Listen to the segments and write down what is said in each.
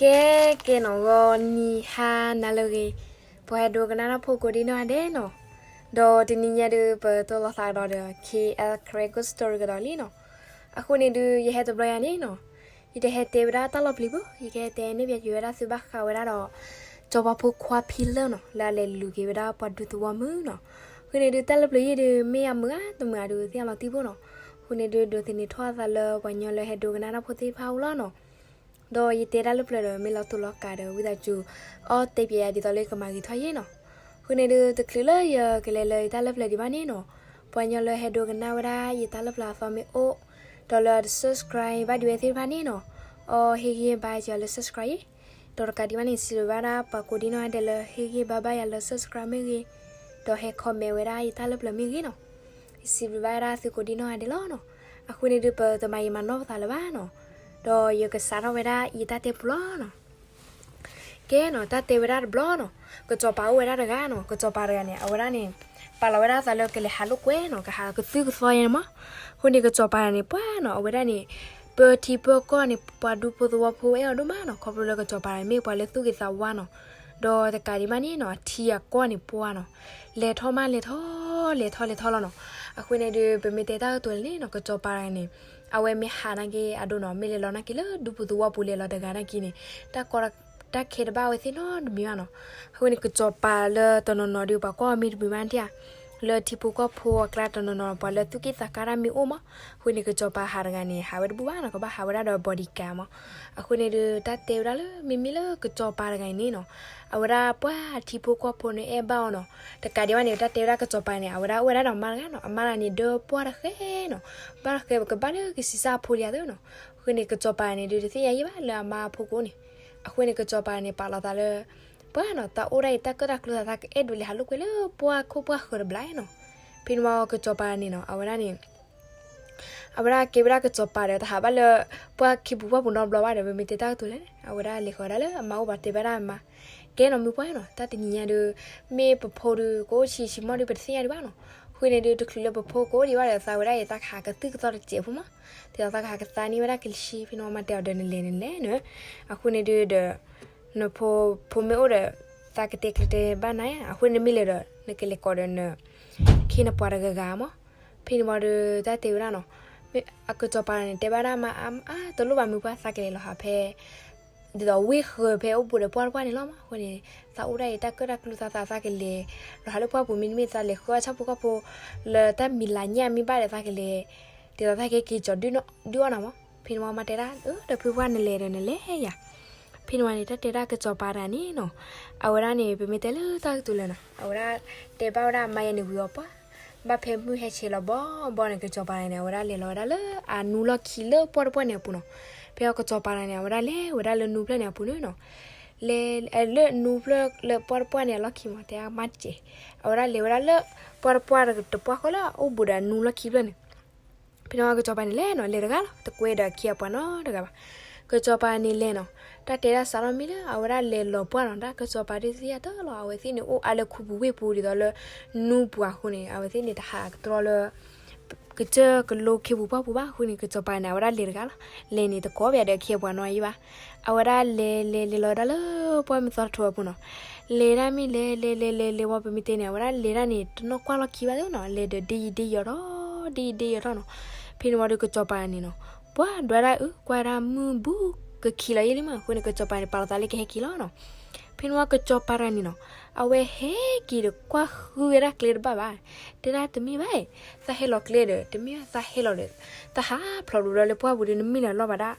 ကဲ ကဲနီၤ ဂီၤနံၤဟါနၤလၢအဂ့ၤ, ပှၤဟဲဒိကနၣ်တၢ်ဖိကိးဒံနီၢ်ဂၤဒဲးနီၤ, ဒီးတနံၤညါဒုး ပတိၢ်လီၤသးကဒီးဒီး K L Karen Ghost Story ကဒီးလံနီၤ. အဃိန့ၣ်ဒုး ယဟဲတဘျီယၤန့ၣ်နီၤ, ယတဟဲတဲဝဲဒၣ်တၢ်လီၤပျံၤဘၣ်, ယကဟဲတဲန့ၢ်ဘၣ်က့ၤဝဲဒၣ်သုဘၣ်ဃးဝဲဒၣ်ဒီး ကၠီၤပၤဖိခွါဖံလၢၢ်နီၤ, လၢအလဲၤလူၤက့ၤဝဲဒၣ်ပှၤဒူသဝီမုၣ်နီၤ. အဃိန့ၣ်ဒုး တၢ်လၢပျၢၤယဲၢ်ဒုး မ့ၢ်အမုာ်ဧါတမုာ်ဧါဒုး သ့ၣ်ညါလီၤတံၢ်ဖိနီၤ. အဃိန့ၣ်ဒုး ဒိးသန့ၤထီၣ်အသးလၢပှၤကညီလၢဟဲဒိကနၣ်တၢ်ဖိသ့ၣ်တဖၣ်အအိၣ်လီၤနီၤ. ဒီးယတဲတၢ်လၢပျၢၤဒီး မ့ၢ်လီၤတူာ်လီၤကာ်ဒီး ဝံသးစူၤ အီၣ်တဲပျဲယၤဒ်သိးလၢယကမၤဂ့ၤထီၣ်ယဲၢ်နီၤ. အဃိန့ၣ်ဒုး တချုးလၢယကလဲၤလၢယတၢ်လၢပျၢၤဒံးဘၣ်န့ၣ်နီၤ, ပှၤကညီလၢဟဲဒိကနၣ်ဝဲဒၣ်ယတၢ်လၢပျၢၤအသီမ့ၢ်အိၣ်, ဒီးလၢအတ subscribe ဘၣ်ဒံးဝဲသ့ၣ်တဖၣ်န့ၣ်နီၤ, အီၣ်ဟ့ၣ်ဂံၢ်ဟ့ၣ်ဘါယၤလၢ subscribe ယဲၢ်. ဒီးတကးဒံးဘၣ်န့ၣ် စံးဘျုးဘၣ်ဒၣ်ပှၤကိးဒံနီၢ်ဂၤဒဲးလၢ ဟ့ၣ်ဂံၢ်ဟ့ၣ်ဘါဘၣ်ယၤလၢ subscribe မ့ၢ်ဂ့ၤ, ဒီးဟဲ comment ဝဲဒၣ်ယတၢ်လၢပျၢၤမ့ၢ်ဂ့ၤနီၤ. ယစံးဘျုးဘၣ်ဝဲဒၣ်သုကိးဒံနီၢ်ဂၤဒဲးလီၤနီၤ. အဃိန့ၣ်ဒုး ပတမၤယံာ်မၤနီၢ်ပသးလၢၤဘၣ်နီၤ, ဒီးယကစးထီၣ်ဝဲဒၣ်ယတၢ်တဲပူၤလီၤနီၤ. ကဲနီၤ တၢ်တဲဝဲဒၣ်တဘျီနီၤ, ကစီၤပၤအိၣ်ဝဲဒၣ်တဂၤနီၤ, ကစီၤပၤတဂၤန့ၣ် အဝဲဒၣ်န့ၣ် ပာ်လီၤဝဲဒၣ်အသးလၢကလဲၤဟးလိာ်ကွဲနီၤ, ကဟးကသုၣ်ကသီယဲၢ်န့ၣ်မး. အဃိန့ၣ် ကစီၤပၤန့ၣ် ပှၢ်နီၤ, အဝဲဒၣ်န့ၣ် ပၢထံပၢကီၢ်န့ၣ် ပှၤဒူဖိသဝီဖိအဲၣ်အီၤဒိၣ်မးနီၤ, ခီဖျိလၢကစီၤပၤန့ၣ် မ့ၢ်ပှၤလၢသူၣ်ဂ့ၤသးဝါနီၤ. ဒီးတကးဒံးဘၣ်န့ၣ်နီၤ, ထံအကီၢ်န့ၣ်ပှၢ်နီၤ, လဲၤထီၣ်မးလဲၤထီၣ်, လဲၤထီၣ်လဲၤထီၣ်လီၤနီၤ. အဃိန့ၣ်ဒုး ပမ့ၢ်တဲတၢ်ကတိၤန့ၣ်နီၤ, ကစီၤပၤန့ၣ် အဝဲမ့ၢ်ဟးနာ်က့အဒိနီၤ, မ့ၢ်လဲၤလီၤနာ်က့လၢဒူပူၤသဝီပူၤလဲၤလီၤတဂၤနာ်က့န့ၣ် တၢ်ကီတၢ်ခဲတဘၣ်ဝဲသ့ၣ်နီတမံၤဘၣ်နီၤ. အဃိန့ၣ် ကစီၤပၤလၢတနီၤနီၤဒုး ပှၤကွၢ်အီၤမ့ၢ်တမုာ်မးနထံၣ်ဧါ, လၢထံဖိကီၢ်ဖိအကျါတနီၤနီၤ ပှၤလၢသူၣ်က့ၣ်သးကါတၢ်မ့ၢ်အိၣ်မး, အဃိန့ၣ် ကစီၤပၤဟးတဂၤန့ၣ် ဟးဝဲတဘူၣ်ဘၣ်နီၤ, ကဘၣ်ဟးဝဲဒၣ်ဒီး bodyguard မး. အဃိန့ၣ်ဒုး တၢ်တဲဝဲဒၣ်လၢ မ့မ့ၢ်လၢကစီၤပၤတဂၤအံၤန့ၣ်နီၤ, အဝဲဒၣ်ပှၤထံဖိကီၢ်ဖိန့ၣ်အဲၣ်ဘၣ်အီၤနီၤ, တကးဒံးဘၣ်န့ၣ် တၢ်တဲဝဲဒၣ်ကစီၤပၤန့ၣ် အဝဲဒၣ်အိၣ်ဝဲဒၣ်ဒီးအမါတဂၤနီၤ, အမါတဂၤန့ၣ် ဒၢပှၢ်တဃဲနီၤ, ပှၢ်တဃဲ ပကဘၣ်လၢကဆံးစၢ်အဖိလံဧါသ့နီၤ. အဃိန့ၣ် ကစီၤပၤန့ၣ်ဒုး တသ့ၣ်ညါယံၣ်ဘၣ်လၢအမါအဖိကအိၣ်န့ၣ်. အဃိန့ၣ် ကစီၤပၤန့ၣ် ပာ်လီၤသးလၢ ပှၢ်နီၤ, သးအိၣ်ဒၣ်အံၤ တၢ်ကၢၣ်တၢ်ကျူသး သးကအဲၣ်ဒိးလဲၤဟးလိာ်ကွဲလၢပှၢ်ခိၣ်ပှၢ်ဃၢၤတဘျီနီၤ. ဖဲန့ၣ်ဝံၤ ကစီၤပၤန့ၣ်နီၤ, အဝဲဒၣ်န့ၣ် အဝဲဒၣ်ကဲဝဲဒၣ်ကစီၤပၤဒီး တဟးဘၣ်လၢပှၢ်ခ့ပူၤပှၢ်ပူၤနီတဘျီဘၣ်ဒီး ပမ့ၢ်တဲတၢ်ကတိၤလဲၣ်န့ၣ် အဝဲဒၣ်လဲၤဃီၤဝဲဒၣ်လၢအမါအိၣ် ပှၤတဲဘၣ်ဒၣ်အမါ, ကဲနီၤ မုၢ်ပှၢ်နီၤ, တၢ်တနံၤညါဒုး မ့ၢ်ပဖိဒုး ကအိၣ်ဆံးဆံးမီၢ်ဒုး ပတသ့ၣ်ညါဒံးဘၣ်နီၤ. အဃိန့ၣ်ဒုး တချုးလၢပဖိကအိၣ်ဒံးဘၣ်ဒီး သးဝဲဒၣ်အံၤ သးကဟးကသုၣ်ကသီတစဲးဖိမး, ဒ်သိးသးကဟးကသါန့ၢ်ဝဲဒၣ်ကလံၤဆံ, ဖဲန့ၣ်ဝံၤ မါတဲအီၤဒီး နလဲၤနလဲၤနၢၤ. အဃိန့ၣ်ဒုးဒီး နဖိ ဖိမ့ၢ်အိၣ်ဒီး သးကတဲကျၢၤတဲဘၣ်နၤဧါ, အဃိန့ၣ်နမ့ၢ်လဲၤဒီး နကလဲၤကိးဒီးန ခ့နပှၤတဂၤဂၤမး. ဖဲန့ၣ်ဝံၤဒီး တၢ်တဲဝဲဒၣ်နီၤ, မ့ၢ်အကစီၤပၤန့ၣ် တဲဘၣ်ဒၣ်မါအါ အါ တလိၣ်ဘၣ် မုၢ်ပှၢ် သးကလဲၤလီၤဟးဖဲ ဒ်သိးဝ့ၢ်ဃၢၤဖဲအိၣ်ဘူးဒီးပှၢ်တပှၢ်န့ၣ်လီၤမး. အဃိန့ၣ် သးအိၣ်ဒၣ်အံၤ တၢ်ကၢၣ်တၢ်ကျူသး သး သးကလဲၤလီၤဟးလၢပှၢ်ပူၤ မ့တမ့ၢ် သးလဲၤဃုအီၣ်ဆၣ်ဖိကီၢ်ဖိ လၢတၢ်မံၤလၤညၣ်မ့ၢ်ဘၣ်ဒီး သးကလဲၤ ဒ်သိးသးကဟဲက့ၤကီၤဒုၣ်အီၣ်နၤမး. ဖဲန့ၣ်ဝံၤ မါတဲဒၣ် အၢ ဒီးဖုပှၢ် နလဲၤဒီးနလဲၤယၤ. ဖဲန့ၣ်ဝံၤန့ၣ် တၢ်တဲဒၣ်ကစီၤပၤတဂၤန့ၣ်နီၤ, အဝဲဒၣ်န့ၣ် ပမ့ၢ်တဲလၢတၢ်ကတိၤလဲၣ်နီၤ, အဝဲဒၣ်တဲဘၣ်ဝဲဒၣ်မါယဲန့ၣ်ဝံၤအီၤပှၢ်, ဘၣ်ဖဲမုၢ်ဟဲဆဲးလီၤဘီဘီန့ၣ် ကစီၤပၤတဂၤန့ၣ် အဝဲဒၣ်လဲၤလီၤဝဲဒၣ်လၢအနူလီၢ်ခံလၢပှၢ်တပှၢ်န့ၣ်အပူၤနီၤ. ဖဲအကစီၤပၤတဂၤန့ၣ် အဝဲဒၣ်လဲၤဝဲဒၣ်လၢနူဖျၢၣ်န့ၣ်အပူၤန့ၣ်နီၤ, လဲၤလၢနူဖျၢၣ်လၢပှၢ်တပှၢ်န့ၣ်အလီၢ်ခံမး တဲမါတစဲး, အဝဲဒၣ်လဲၤဝဲဒၣ်လၢပှၢ်တပှၢ်တပှၢ်ဃီလၢအအိၣ်ဘူးဒီးအနူလီၢ်ခံဖျၢၣ်န့ၣ် ဖဲန့ၣ်ဝံၤ ကစီၤပၤန့ၣ်လဲၤနီၤ, လဲၤတဂၤလီၤ, တကွဲဒီးအခ့အပှၤနီတဂၤဘၣ်. ကစီၤပၤန့ၣ်လဲၤနီၤ, တၢ်တဲဒၣ်စးထီၣ်မ့ၢ်လၢအဝဲဒၣ်လဲၤလီၤပှၢ်နီၤ, တၢ်ကစီၤပၤဒုးသ့ၣ်ညါတၢ်လီၤ, အဝဲသ့ၣ်န့ၣ်အိၣ်အါလၢခူပူၤဝ့ၢ်ပူၤဒ်သိးလၢ နူပူၤအဃိန့ၣ် အဝဲသ့ၣ်န့ၣ်တဟးကတြီလၢ ကစၢၢ်ကလိခ့ပူၤပှၢ်ပူၤဘၣ်အဃိန့ၣ် ကစီၤပၤန့ၣ် အဝဲဒၣ်လဲၤတဂၤလီၤ. လဲၤန့ၣ်တကိးဘၣ်ဒီးအခ့အပှၤနီတဂၤဘၣ်. အဝဲဒၣ်လဲၤလဲၤလဲၤလီၤဝဲဒၣ်လၢပှၢ်မုၢ်သီထီးအပူၤနီၤ. လဲၤဒၣ်မ့ၢ်လဲၤလဲၤလဲၤလဲၤလဲၤဝံၤ ပမ့ၢ်တဲန့ၣ် အဝဲဒၣ်လဲၤဒၣ်န့ၣ် တနီၣ်ကွၢ်လီၢ်ခံဘၣ်သ့နီၤ. လဲၤဒီးဒ့ယံာ်ဒ့ယီၤထီၣ် ဒ့ယံာ်ဒ့ယီၤထီၣ်နီၤ. ဖဲန့ၣ်ဝံၤဒီးကစီၤပၤန့ၣ်နီၤ ပှၢ်ဒွးဒၣ်အု ကွၢ်ဒၣ်မုၢ်ဘူးကခံးလီၤယဲလံမး. အဃိန့ၣ် ကစီၤပၤန့ၣ် ပာ်လီၤသးလၢကဟဲက့ၤလီၤနီၤ. ဖဲန့ၣ်ဝံၤကစီၤပၤတဂၤန့ၣ်နီၤ အဝဲဟဲက့ၤဒီးကွၢ်ဃုဝဲဒၣ်ကျဲတဘၣ်ဘၣ်. တဲဒၣ်တမ့ၢ်ဘၣ်, သးဟဲလီၤကျဲဒီး တမ့ၢ်ဘၣ် သးဟဲလီၤဒီး သးဟးဖျိးဒိၣ်ဒီးလၢပှၢ်ပူၤဒီး နမ့ၢ်လီၤလီၤဘၣ်ဒၣ်.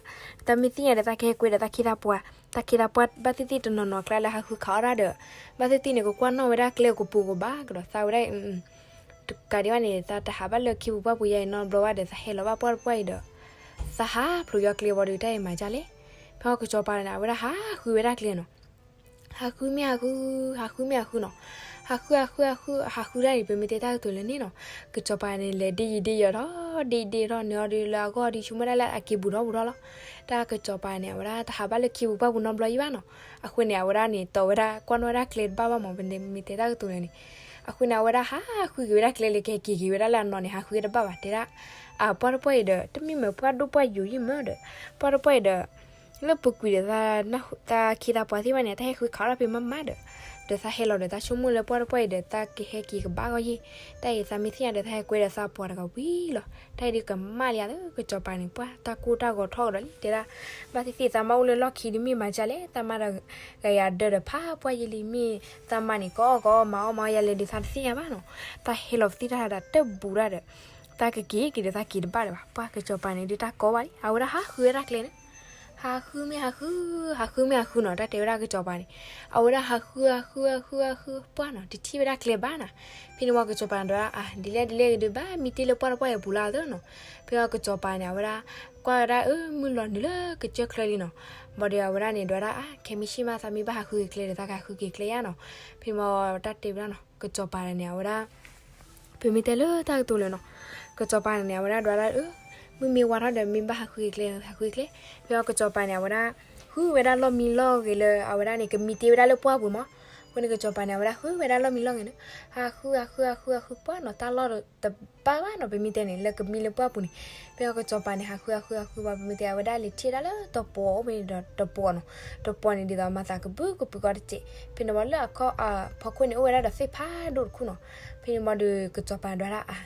တၢ်မ့ၢ်သ့ၣ်ညါဒီး သးကဟဲကွဲဒီးသးခ့သးပှၢ်, သးခ့သးပှၢ်ဘၣ်သ့ၣ်သ့ၣ်တနီၤနီၤအကျါလၢဟးဃုခးအီၣ်ဒၣ်ဒီး ဘၣ်သ့ၣ်သ့ၣ်န့ၣ်ကကွၢ်နီၣ်ဝဲဒၣ်ကျဲကပူၤကဘၣ်ကဒီး သးဝဲဒၣ်အံၤ တကးဒံးဘၣ်န့ၣ် သးတဟးဘၣ်လၢခ့ပူၤပှၢ်ပူၤယါအံၤနီတဘျီဘၣ်ဒီး သးဟဲလီၤဘၣ်ပှၢ်တပှၢ်အံၤဒီး သးဟးဖျိးယီၤကျဲဝံၤဒီး တၢ်အံၤမၤဒ်လဲၣ်. ဖဲကစီၤပၤန့ၣ် အဝဲဒၣ်ဟးဃုဝဲဒၣ်ကျဲနီၤ. ဟးဃုမ့ၢ်ဟးဃု, ဟးဃုမ့ၢ်ဟးဃုနီၤ. ဟးဃုဟးဃုဟးဃု ဟးဃုဒၣ်န့ၣ် ပမ့ၢ်တဲတၢ်ကတိၤလဲၣ်န့ၣ်နီၤ. ကစီၤပၤန့ၣ် လဲၤဒ့ယံာ်ဒ့ယီၤထီၣ် ဒ့ယံာ်ဒ့ယီၤထီၣ်န့ၣ်အီၤဒီး လၢအဂီၢ်ဒီး ဆိကမိၣ်ဒၣ်လၢအက့ၤဘူးထီၣ်ဘူးထီၣ်လီၤ. တၢ်ကစီၤပၤန့ၣ် အဝဲဒၣ်တဟးဘၣ်လၢခ့ပူၤပှၢ်ပူၤနီတဘျီယံၤဘၣ်နီၤ. အဃိန့ၣ် အဝဲဒၣ်န့ၣ် တီဝဲဒၣ် ကွၢ်နီၣ်ဝဲဒၣ်ကျဲတဘၣ်ဘၣ်မး ပမ့ၢ်တဲတၢ်ကတိၤလဲၣ်န့ၣ်. အဃိန့ၣ် အဝဲဒၣ်ဟးဃုက့ၤဝဲဒၣ်ကျဲလၢကဟဲက့ၤက့ၤဝဲဒၣ်လၢအနီၤန့ၣ် ဟးဃုတဘၣ်ဘၣ် တဲဒၣ်. အပှၢ်တပှၢ်အံၤဒီး တမ့ၢ်မ့ၢ်ပှၢ်ဒိၣ်ပှၢ်ယိာ်ယံၣ်မးဒီး ပှၢ်တပှၢ်အံၤဒီး လၢပူၤကွံာ်ဒီး သးခ့သးပှၤသ့ၣ်တဖၣ်န့ၣ် တၢ်ဟဲဃုခးအီၣ်တၢ်ဖဲမးမးဒီး, ဒီးသးဟဲလီၤဒီးသးဆိကမိၣ်လၢပှၢ်တပှၢ်အံၤဒီး သးကဟဲက့ၤကဘၣ်ဂီၢ်ယ့ၣ်, တၢ်အံၤသးမ့ၢ်သ့ၣ်ညါဒီး သးဟဲကွဲဒီးသးပှၤတဂၤဝံၤလီၤ. တၢ်အံၤဒုးကမၣ်လံဧါသၢ ကစီၤပၤန့ၣ် ပှၢ်တၢ်ကိၢ်တၢ်ဂီၤထီၣ်ကဒီးလံ တဲဒၣ်, ဘၣ်သ့ၣ်သ့ၣ်သးမါအိၣ်လၢလီၢ်ခံဒုးမ့ၢ်မၤဒ်လဲၣ်, သးမါဒီးဂၤယၤဒၢဒီးဖးပှၢ်ယ့လံ မ့ၢ်သးမါန့ၣ် ကအီၣ်ကအီမၤအီၣ်မၤအီၣ်ယၤလဲၣ်ဒုး သးတသ့ၣ်ညါဘၣ်နီၤ. သးဟဲလီၤပသံၣ်တၢ်ဒီးတဘူၣ်တၢ်ဒီး သးကက့ၤက့ၤဒီးသးက့ၤတဘၣ်လၢၤဘၣ်. ပှၢ်ကစီၤပၤန့ၣ်ဒုးတၢ်ကီဘၣ်လံ အဝဲဒၣ်ဟးဃုဝဲဒၣ်ကျဲန့ၣ် ဟးဃုမ့ၢ်ဟးဃု, ဟးဃုမ့ၢ်ဟးဃုနီၤ တၢ်တဲဝဲဒၣ်ကစီၤပၤန့ၣ်, အဝဲဒၣ်ဟးဃုဟးဃုဟးဃုဟးဃုပှၢ်နီၤ တထံၣ်ဝဲဒၣ်ကျဲဘၣ်နီၤ. ဖဲန့ၣ်ဝံၤကစီၤပၤန့ၣ်ဒွးဒၣ် အါ ဒ်လဲၣ်ဒ်လဲၣ်ဒုး ဘၣ်မံတ့ၢ်လၢပှၢ်တပှၢ်အံၤအပူၤလၢအသၢနီၤ. ဖဲဝံၤကစီၤပၤန့ၣ် အဝဲဒၣ် ကွၢ်ဝဲဒၣ်အၢ မုၢ်လီၤနုာ်လၢကစၢၢ်ချၢလံနီၤ. ဘၣ်ဒီးအဝဲဒၣ်န့ၣ်ဒွးဒၣ် အါ ခဲမုၢ်ဆ့ၣ်မး သးမ့ၢ်ဘၣ်ဟးဃုက့ၤကျဲဒီး သးကဟးဃုက့ၤကျဲယါနီၤ. ဖဲန့ၣ်ဝံၤတၢ်တဲဝဲဒၣ်နီၤ ကစီၤပၤန့ၣ် အဝဲဒၣ် ပမ့ၢ်တဲလၢတၢ်ကတိၤလၢၤနီၤ, ကစီၤပၤန့ၣ် အဝဲဒၣ်ဒွးဒၣ်အၢ မုၢ်မ့ၢ်ဝါထီၣ်ဒီး မ့ၢ်ဘၣ်ဟးဃုက့ၤကျဲ ဟးဃုက့ၤကျဲ. ဖဲဝံၤကစီၤပၤန့ၣ် အဝဲဒၣ် ဃုဝဲဒၣ်လီၢ်မံလီၢ်ဂဲၤလၢ အဝဲဒၣ်န့ၣ် ကမံတ့ၢ်ဝဲဒၣ်လၢပှၢ်ပူၤမး. အဃိန့ၣ်ကစီၤပၤန့ၣ် အဝဲဒၣ်ဃုဝဲဒၣ်လီၢ်မံလီၢ်ဂဲၤန့ၣ် ဟးဃုဟးဃုဟးဃုဟးဃုပှၢ်နီၤ တၢ်လီၢ်တဘၣ်ဘၣ်နီၤ ပမ့ၢ်တဲန့ၣ် လၢကမံလၢပှၢ်ပူၤန့ၣ်. ဖဲဝံၤကစီၤပၤန့ၣ် ဟးဃုဟးဃုဟးဃုဝံၤ ပမ့ၢ်တဲ အဝဲဒၣ်လဲၤထံၣ်ဝဲဒၣ်လၢတပှီၤအိၣ်ဖဲန့ၣ်ဒီးတပှီၤနီၤ, တပှီၤန့ၣ်ဒ်သိးမၤသးကပုာ်ကပုာ်ကီတစဲး. ဖဲန့ၣ်ဝံၤလၢအခီၣ် အဖီခိၣ်န့ၣ် အိၣ်ဝဲဒၣ်ဒီးသ့ၣ်ဖးဒိၣ်တခူၣ်နီၤ. ဖဲန့ၣ်ဝံၤဒီးကစီၤပၤဒွးဒၣ် အါ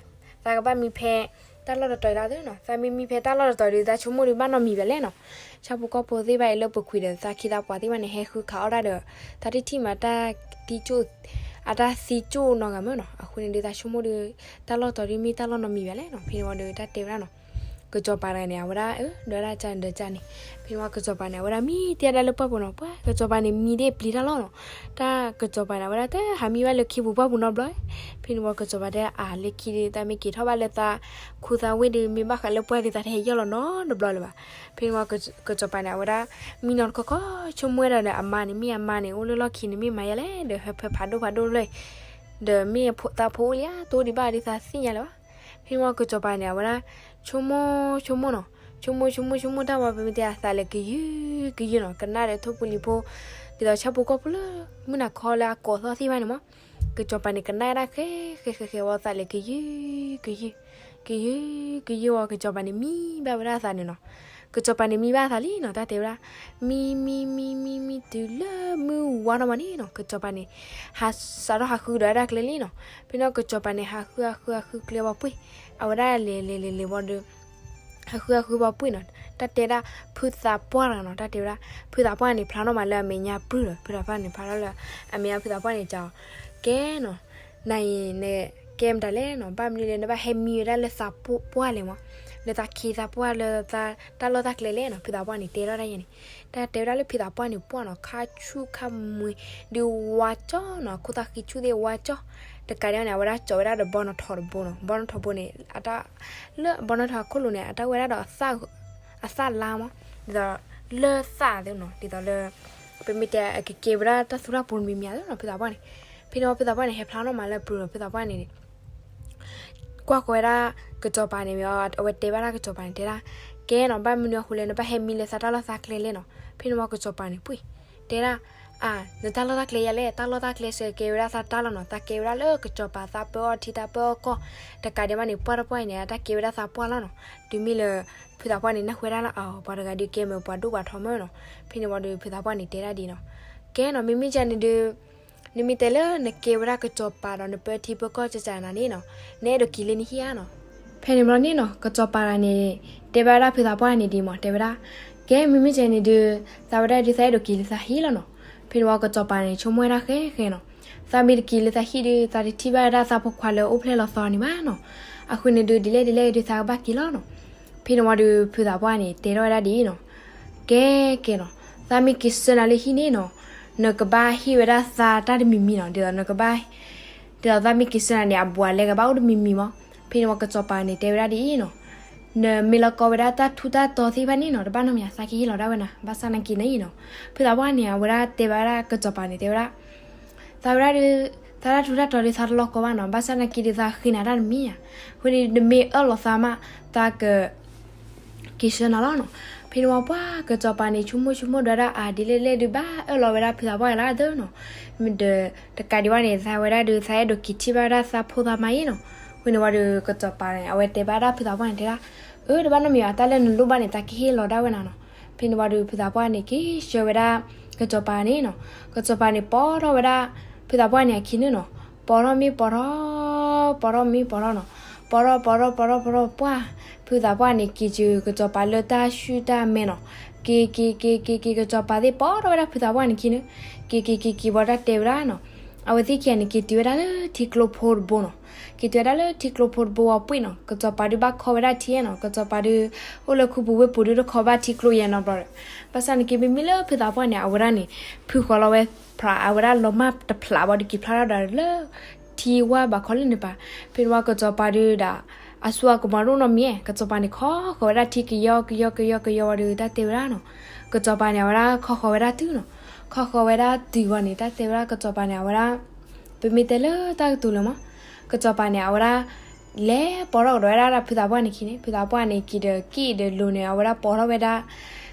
သးကဘၣ်မံဖဲတၢ်လီၢ်တတီၤအံၤလၢအသၢနီၤ, သးမ့ၢ်မံဖဲတၢ်လီၢ်တတီၤဒီး သးဆိကမိၣ်ဒီးဘၣ်နီတမံၤဘၣ်လဲၣ်နီၤ. ဆၣ်ဖိကီၢ်ဖိသ့ၣ်တဖၣ်အံၤလၢပူၤကွံာ်ဒီး သးခ့သးပှၤသ့ၣ်တဖၣ်န့ၣ် ဟဲဃုခးအီၣ်တၢ်ဒီး သးတထံၣ်မးတၢ်သံကၠိၣ်, အတၢ်သံကၠိၣ်နီတဂၤမးနီၤ. အဃိန့ၣ်ဒုး သးဆိကမိၣ်ဒီး တၢ်လီၢ်တတီၤဒုးမ့ၢ်တၢ်လီၢ်နီတမံၤဘၣ်လဲၣ်နီၤ. ဖဲန့ၣ်ဝံၤဒီးတၢ်တဲဝဲဒၣ်နီၤ ကစီၤပၤတဂၤန့ၣ် အဝဲဒၣ် အၢ ဒွးဒၣ်ကန့ၣ်ဒီးကန့ၣ်. ဖဲန့ၣ်ဝံၤကစီၤပၤန့ၣ် အဝဲဒၣ်မံတ့ၢ်ဒၣ်လၢပှၢ်ပူၤနီၤ, ပှၢ်ကစီၤပၤန့ၣ် မံဒၣ်ပျံၤတၢ်လီၢ်နီၤ. တၢ်ကစီၤပၤန့ၣ် အဝဲဒၣ်တဟးမံဘၣ်လၢခံပူၤပှၢ်ပူၤနီတဘျီ. ဖဲန့ၣ်ဝံၤကစီၤပၤတဲ အါ လၢခံဒုး သးမ့ၢ်က့ၤထီၣ်ဘၣ်လၢသးခူသးဝ့ၢ်ဒီး မ့ၢ်ဘၣ်ဃးလၢပှၢ်ဒီး သးတဟဲယီၢ်လီၤနီတဘျီလၢၤဘၣ်. ဖဲန့ၣ်ဝံၤ ကစီၤပၤန့ၣ် အဝဲဒၣ် မံနီၤတခီခီ ဆိကမိၣ်ဝဲဒၣ်ဒီး အမါန့ၣ် မ့ၢ်အမါန့ၣ် အိၣ်လၢလီၢ်ခံန့ၣ် မ့ၢ်မၤယါလဲၣ်ဒီး ဟဲဖၢဖးဒိၣ်ဖးဒိၣ်ဖျၢၣ် ဒီးမ့ၢ်သးဖိအိၣ်လံဧါ တအိၣ်ဒံးဘၣ်ဒီး သးသ့ၣ်ညါလၢၤဘၣ်. ဖဲန့ၣ်ဝံၤကစီၤပၤန့ၣ် အဝဲဒၣ် ဆိကမိၣ်ဆိကမိၣ်နီၤ, ဆိကမိၣ်ဆိကမိၣ်ဆိကမိၣ်တၢ်ဝံၤ ပမ့ၢ်တဲအသးလဲၤကယုၢ်ကယုၢ်နီၤ, ကနၣ်ဒီးထိၣ်ဖိလံၤဖိ ဒ်သိးဆၣ်ဖိကီၢ်ဖိလၢ မုၢ်နၤခီလၢအကိးသီၣ်သ့ၣ်တဖၣ်န့ၣ်မး. ကစီၤပၤန့ၣ် ကနၣ်ဝဲဒၣ်ဃဲဃဲဃဲဃဲဝံၤ သးလဲၤကယုၢ်ကယုၢ်, ကယုၢ်ကယုၢ်ဝံၤ ကစီၤပၤန့ၣ်မံဘၣ်ဝဲဒၣ်အသးန့ၣ်နီၤ. ကစီၤပၤန့ၣ်မံဘၣ်အသးလံနီၤ, တၢ်တဲဝဲဒၣ် မံမံမံမံမံတုၤလၢမုၢ်ဝါထီၣ်မးန့ၣ်နီၤ, ကစီၤပၤန့ၣ် ဟးစးထီၣ်ဟးဃုကဒီးဝဲဒၣ်ကျဲလံနီၤ. ဖဲန့ၣ်ကစီၤပၤန့ၣ် ဟးဃုဟးဃုဟးဃုကျဲဝံၤပှ့ၢ်, အဝဲဒၣ်လဲၤလဲၤလဲၤလဲၤဝံၤဒီး ဟးဃုဟးဃုဝံၤပှ့ၢ်နီၤ, တၢ်တဲဒၣ် ဖုသးပှၢ်တဂၤနီၤ, တၢ်တဲဝဲဒၣ် ဖုသးပှၢ်န့ၣ် ဖျါထီၣ်မးလၢအမဲာ်ညါပြုၢ်ဒီး ဖုသးပှၢ်န့ၣ် ဖျါထီၣ်လၢ အမဲာ်ညါဖုသးပှၢ်န့ၣ်ကးအီၤ, ကဲနီၤ, နၤအံၤနကဲမတၤလဲၣ်နီၤ, ဘၣ်မနုၤလဲၣ် နဘၣ်ဟဲမံဝဲဒၣ်လၢသးပှၢ်လဲၣ်မး, လၢသးခ့သးပှၢ်လၢတၢ်လီၢ်တၢ်ကျဲလဲၣ်နီၤ, ဖုသးပှၢ်န့ၣ်တဲထီၣ်ဒၣ်ယဲန့ၣ်, တၢ်တဲဝဲဒၣ်လၢဖုသးပှၢ်န့ၣ်ပှၢ်နီၤ, ခါဆူၣ်ခါမှဲ ဒုးဝါကၠီနီၤ, ခိၣ်သၣ်ဃံဆူၣ်သ့ၣ်ဝါကၠီ, တကးဒံးဘၣ်န့ၣ် အဝဲဒၣ်ကၠီဝဲဒၣ်ဒီးဘီနီၣ်ထိးတဘိနီၤ, ဘီနီၣ်ထိးဘိန့ၣ် အတၢ် လၢဘီနီၣ်ထိးအခိၣ်လိၤန့ၣ် အတၢ်ဝဲဒၣ်ဒီး အသၣ်လါမး, ဒ်သိး လၢသၣ်သ့နီၤ, ဒ်သိးလၢ ပမ့ၢ်တဲအကကဲဝဲဒၣ်တၢ်သူတၢ်ပူၤတမံၤမံၤဧါသ့နီၤ, ဖုသးပှၢ်န့ၣ်, ဖဲန့ၣ်ဝံၤဖုသးပှၢ်န့ၣ် ဟဲဖျါထီၣ်မးလၢပြုၢ်ဒီး ဖုသးပှၢ်န့ၣ် ကွၢ်ဃီဝဲဒၣ် ကစီၤပၤန့ၣ်မ့ၢ် အဝဲတဲဘၣ်ဒၣ်ကစီၤပၤန့ၣ် တဲဒၣ်, ကဲနီၤ ဘၣ်မနုၤအဃိလဲၣ် နဘၣ်ဟဲမံလၢသးတၢ်လီၢ်သးကျဲလဲၣ်နီၤ, ဖဲန့ၣ်ဝံၤကစီၤပၤန့ၣ်ပှ့ၢ်, တဲဒၣ်, အါ, နတၢ်လီၢ်တၢ်ကျဲယၤလဲၣ်, တၢ်လီၢ်တၢ်ကျဲစ့ၢ်ကီးကဲဝဲဒၣ်သးတၢ်လီၢ်နီၤ, သးကဲဝဲဒၣ်လၢကစီၤပၤသးပၢအီၣ်ထံသးပၢအီၣ်ကီၢ်, တကးဒံးဘၣ်န့ၣ် ပှၢ်တပှၢ်အံၤန့ၣ် အတၢ်ကဲဝဲဒၣ်သးပှၢ်လီၤနီၤ, တုၤမ့ၢ်လၢ ဖုသးပှၢ်န့ၣ် နၢ်ဟူဝဲဒၣ်လၢအီၤ ပှၤတဂၤဒုးကဲမ့ၢ်ပှၤဒိၣ်ပှၤထီမ့ၢ်နီၤ, ဖဲန့ၣ်ဝံၤဒီးဖုသးပှၢ်န့ၣ်တဲဒၣ်ဒ်နီၤ, ကဲနီၤ မ့မ့ၢ်ကန့ၣ်ဒုး နမ့ၢ်တဲလၢနကဲဝဲဒၣ်ကစီၤပၤဒီးနပၢထံပၢကီၢ်ကကနၤန့ၣ်နီၤ, နအဲၣ်ဒိးက့ၤလၢနဟံၣ်ဧါနီၤ, ဖဲန့ၣ်ဘျီန့ၣ်နီၤ ကစီၤပၤတဂၤန့ၣ် တဲဘၣ်ဝဲဒၣ်ဖုသးပှၢ်န့ၣ်ဒ်မး တဲဝဲဒၣ်, ကဲ မ့မ့ၢ်ကန့ၣ်ဒုး သးဝဲဒၣ်ဒုးသးအဲၣ်ဒိးက့ၤလၢသးဟံၣ်လီၤနီၤ, ဖဲန့ၣ်ဝံၤကစီၤပၤန့ၣ် ဆိကမိၣ်ဝဲဒၣ်ဃဲဃဲနီၤ, သးမ့ၢ်တက့ၤလၢသးဟံၣ်ဒုး သးတထံၣ်ဘၣ်ဝဲဒၣ်သးဖိခွါလၢအိၣ်ဖျဲၣ်လီၤသီန့ၣ်ဘၣ်နီၤ, အဃိန့ၣ်ဒုး ဒ်လဲၣ်ဒ်လဲၣ်ဒုးသးကဘၣ်က့ၤလီၤနီၤ, ဖဲန့ၣ်ဝံၤဒီးဖုသးပှၢ်န့ၣ် တဲထီၣ်ဝဲဒၣ်ဒ်အံၤနီၤ, ကဲကဲနီၤ, သးမ့ၢ်က့ၤဆှၢနၤလၢဟံၣ်န့ၣ်နီၤ, နကဘၣ်ဟ့ၣ်ဝဲဒၣ်သးတၢ်တမံၤမံၤနီၤ, ဒ်သိး ဒ်သိးသးမ့ၢ်က့ၤဆှၢနၤန့ၣ် အဘူးအလဲကဘၣ်အိၣ်တမံၤမံၤမး, ဖဲန့ၣ်ဝံၤကစီၤပၤန့ၣ် တဲဝဲဒၣ်ဒ်အံၤနီၤ, နမ့ၢ်လီၤကီဝဲဒၣ်တၢ်ထူးတၢ်တီၤသ့ၣ်တဖၣ်န့ၣ်နီၤ တဘၣ်နီတမံၤ သးကဟ့ၣ်လီၤဒၣ်ဝဲနၤ ဘၣ်ဆၣ်နာ်က့နၤအံၤနီၤ, ဖုသးပှၢ်န့ၣ် အဝဲဒၣ်တဲဘၣ်ဝဲဒၣ်ကစီၤပၤန့ၣ် တဲဝဲဒၣ် သးဝဲဒၣ်ဒုး သးတၢ်ထူးတၢ်တီၤဒုး သးတလီၤကီဘၣ်နီၤ, ဘၣ်ဆၣ်နာ်က့ဒုး သးဃ့နၤတၢ်တမံၤဧါ, အဃိန့ၣ် နမ့ၢ်အၢၣ်လီၤသးမး သးက က့ၤဆှၢနၤလီၤနီၤ. ဖဲန့ၣ်ဝံၤပှၢ်ကစီၤပၤန့ၣ် ဆိကမိၣ်ဆိကမိၣ်ဒွးဒၣ် အါ ဒ်လဲၣ်ဒ်လဲၣ်ဒုး ဘၣ်အၢၣ်လီၤဝဲဒၣ်ဖုသးပှၢ်န့ၣ်လၢအသၢနီၤ, ဒီးတကးဒံးဘၣ်န့ၣ် သးဝဲဒၣ်ဒုး သးအဲၣ်ဒိးက့ၤထံၣ်ဘၣ်ဝဲဒၣ်သးဖိသးမါအံၤနီၤ. အဃိန့ၣ်ဝံၤဒီး ကစီၤပၤန့ၣ် အဝဲတဲဘၣ်ဒၣ်ဖုသးပှၢ်န့ၣ် တဲဒၣ်, အၢ တဘၣ်နီတမံၤဘၣ်, တၢ်လၢနလိၣ်ဘၣ်န့ၣ် သးကဟ့ၣ်လီၤဒၣ်ဝဲနၤနီၤ. ဖဲန့ၣ်ဝံၤဒီး ဖုသးပှၢ်န့ၣ်က့ၤဆှၢဝဲဒၣ် ကစီၤပၤန့ၣ်နီၤ, ကစီၤပၤန့ၣ်ပိာ်ထီၣ်ဝဲဒၣ် ဖုသးပှၢ်န့ၣ်အခံန့ၣ်နီၤ, ပိာ်ထီၣ်မ့ၢ်ပိာ်ထီၣ်, ပိာ်ထီၣ်မ့ၢ်ပိာ်ထီၣ်နီၤ, ပိာ်ထီၣ်ပိာ်ထီၣ်ပိာ်ထီၣ်ပိာ်ထီၣ်ပှၢ်, ဖုသးပှၢ်န့ၣ်က့ၤစၢၤကစီၤပၤလၢတၢ်ဆူၣ်တၢ်မဲနီၤ, က့ၤက့ၤက့ၤက့ၤက့ၤ ကစီၤပၤသ့ၣ်ပိာ်ထီၣ်ဝဲဒၣ်ဖုသးပှၢ်န့ၣ်ခံန့ၣ်, က့ၤက့ၤက့ၤက့ၤဝံၤတၢ်တဲဝဲဒၣ်နီၤ, အဝဲသ့ၣ်ခံဂၤန့ၣ် က့ၤတုၤဝဲဒၣ်လၢထံကျိဖိတဘိနီၤ, က့ၤတုၤဝဲဒၣ်လၢထံကျိဖိတဘိဝံၤပှ့ၢ်နီၤ, ကစီၤပၤဒုးဘၣ်ခီဝဲဒၣ်ထံနီၤ, ကစီၤပၤဒုး အိၣ်လၢခူပူၤဝ့ၢ်ပူၤဒုး တခီဘၣ်ထံကျိယဲနီတဘျီဒီး, ဘၣ်ဆၣ်န့ၣ်က့ၤမ့မ့ၢ်လၢဖုသးပှၢ်န့ၣ် အဝဲဒၣ်န့ၣ် ဖုဃီၤလီၤဝဲဖျး အဝဲဒၣ်လီၤမၢ်တဖျးဘၣ်ဒီးက့ၤဖျါထီၣ်ဒီးလၢ ထံဝါဘၣ်ခီလၢန့ၣ်ပၤ, ဖဲန့ၣ်ဝံၤကစီၤပၤဒုးဒီး အစိအကမီၤဒိၣ်နီတမံၤ, ကစီၤပၤန့ၣ်ခီဃီၤဝဲဒၣ်ထံကယီကယီကယီကယီဝံၤဒီး တၢ်တဲဝဲဒၣ်နီၤ, ကစီၤပၤန့ၣ် အဝဲဒၣ်ခီဃီၤဝဲဒၣ်တုၤနီၤ, ခီဃီၤဝဲဒၣ်တုၤဝံၤန့ၣ် တၢ်တဲဝဲဒၣ်ကစီၤပၤန့ၣ် အဝဲဒၣ် ပမ့ၢ်တဲလၢတၢ်ကတိၤလၢမး, ကစီၤပၤန့ၣ် အဝဲဒၣ် လဲၤပိာ်ထီၣ်ကဒီးဝဲဒၣ်ဖုသးပှၢ်န့ၣ်ခံန့ၣ်, ဖုသးပှၢ်န့ၣ်က့ၤဒီးက့ၣ်ဒီးလိၤန့ၣ် အဝဲဒၣ်ပိာ်ထီၣ်ဝဲဒၣ်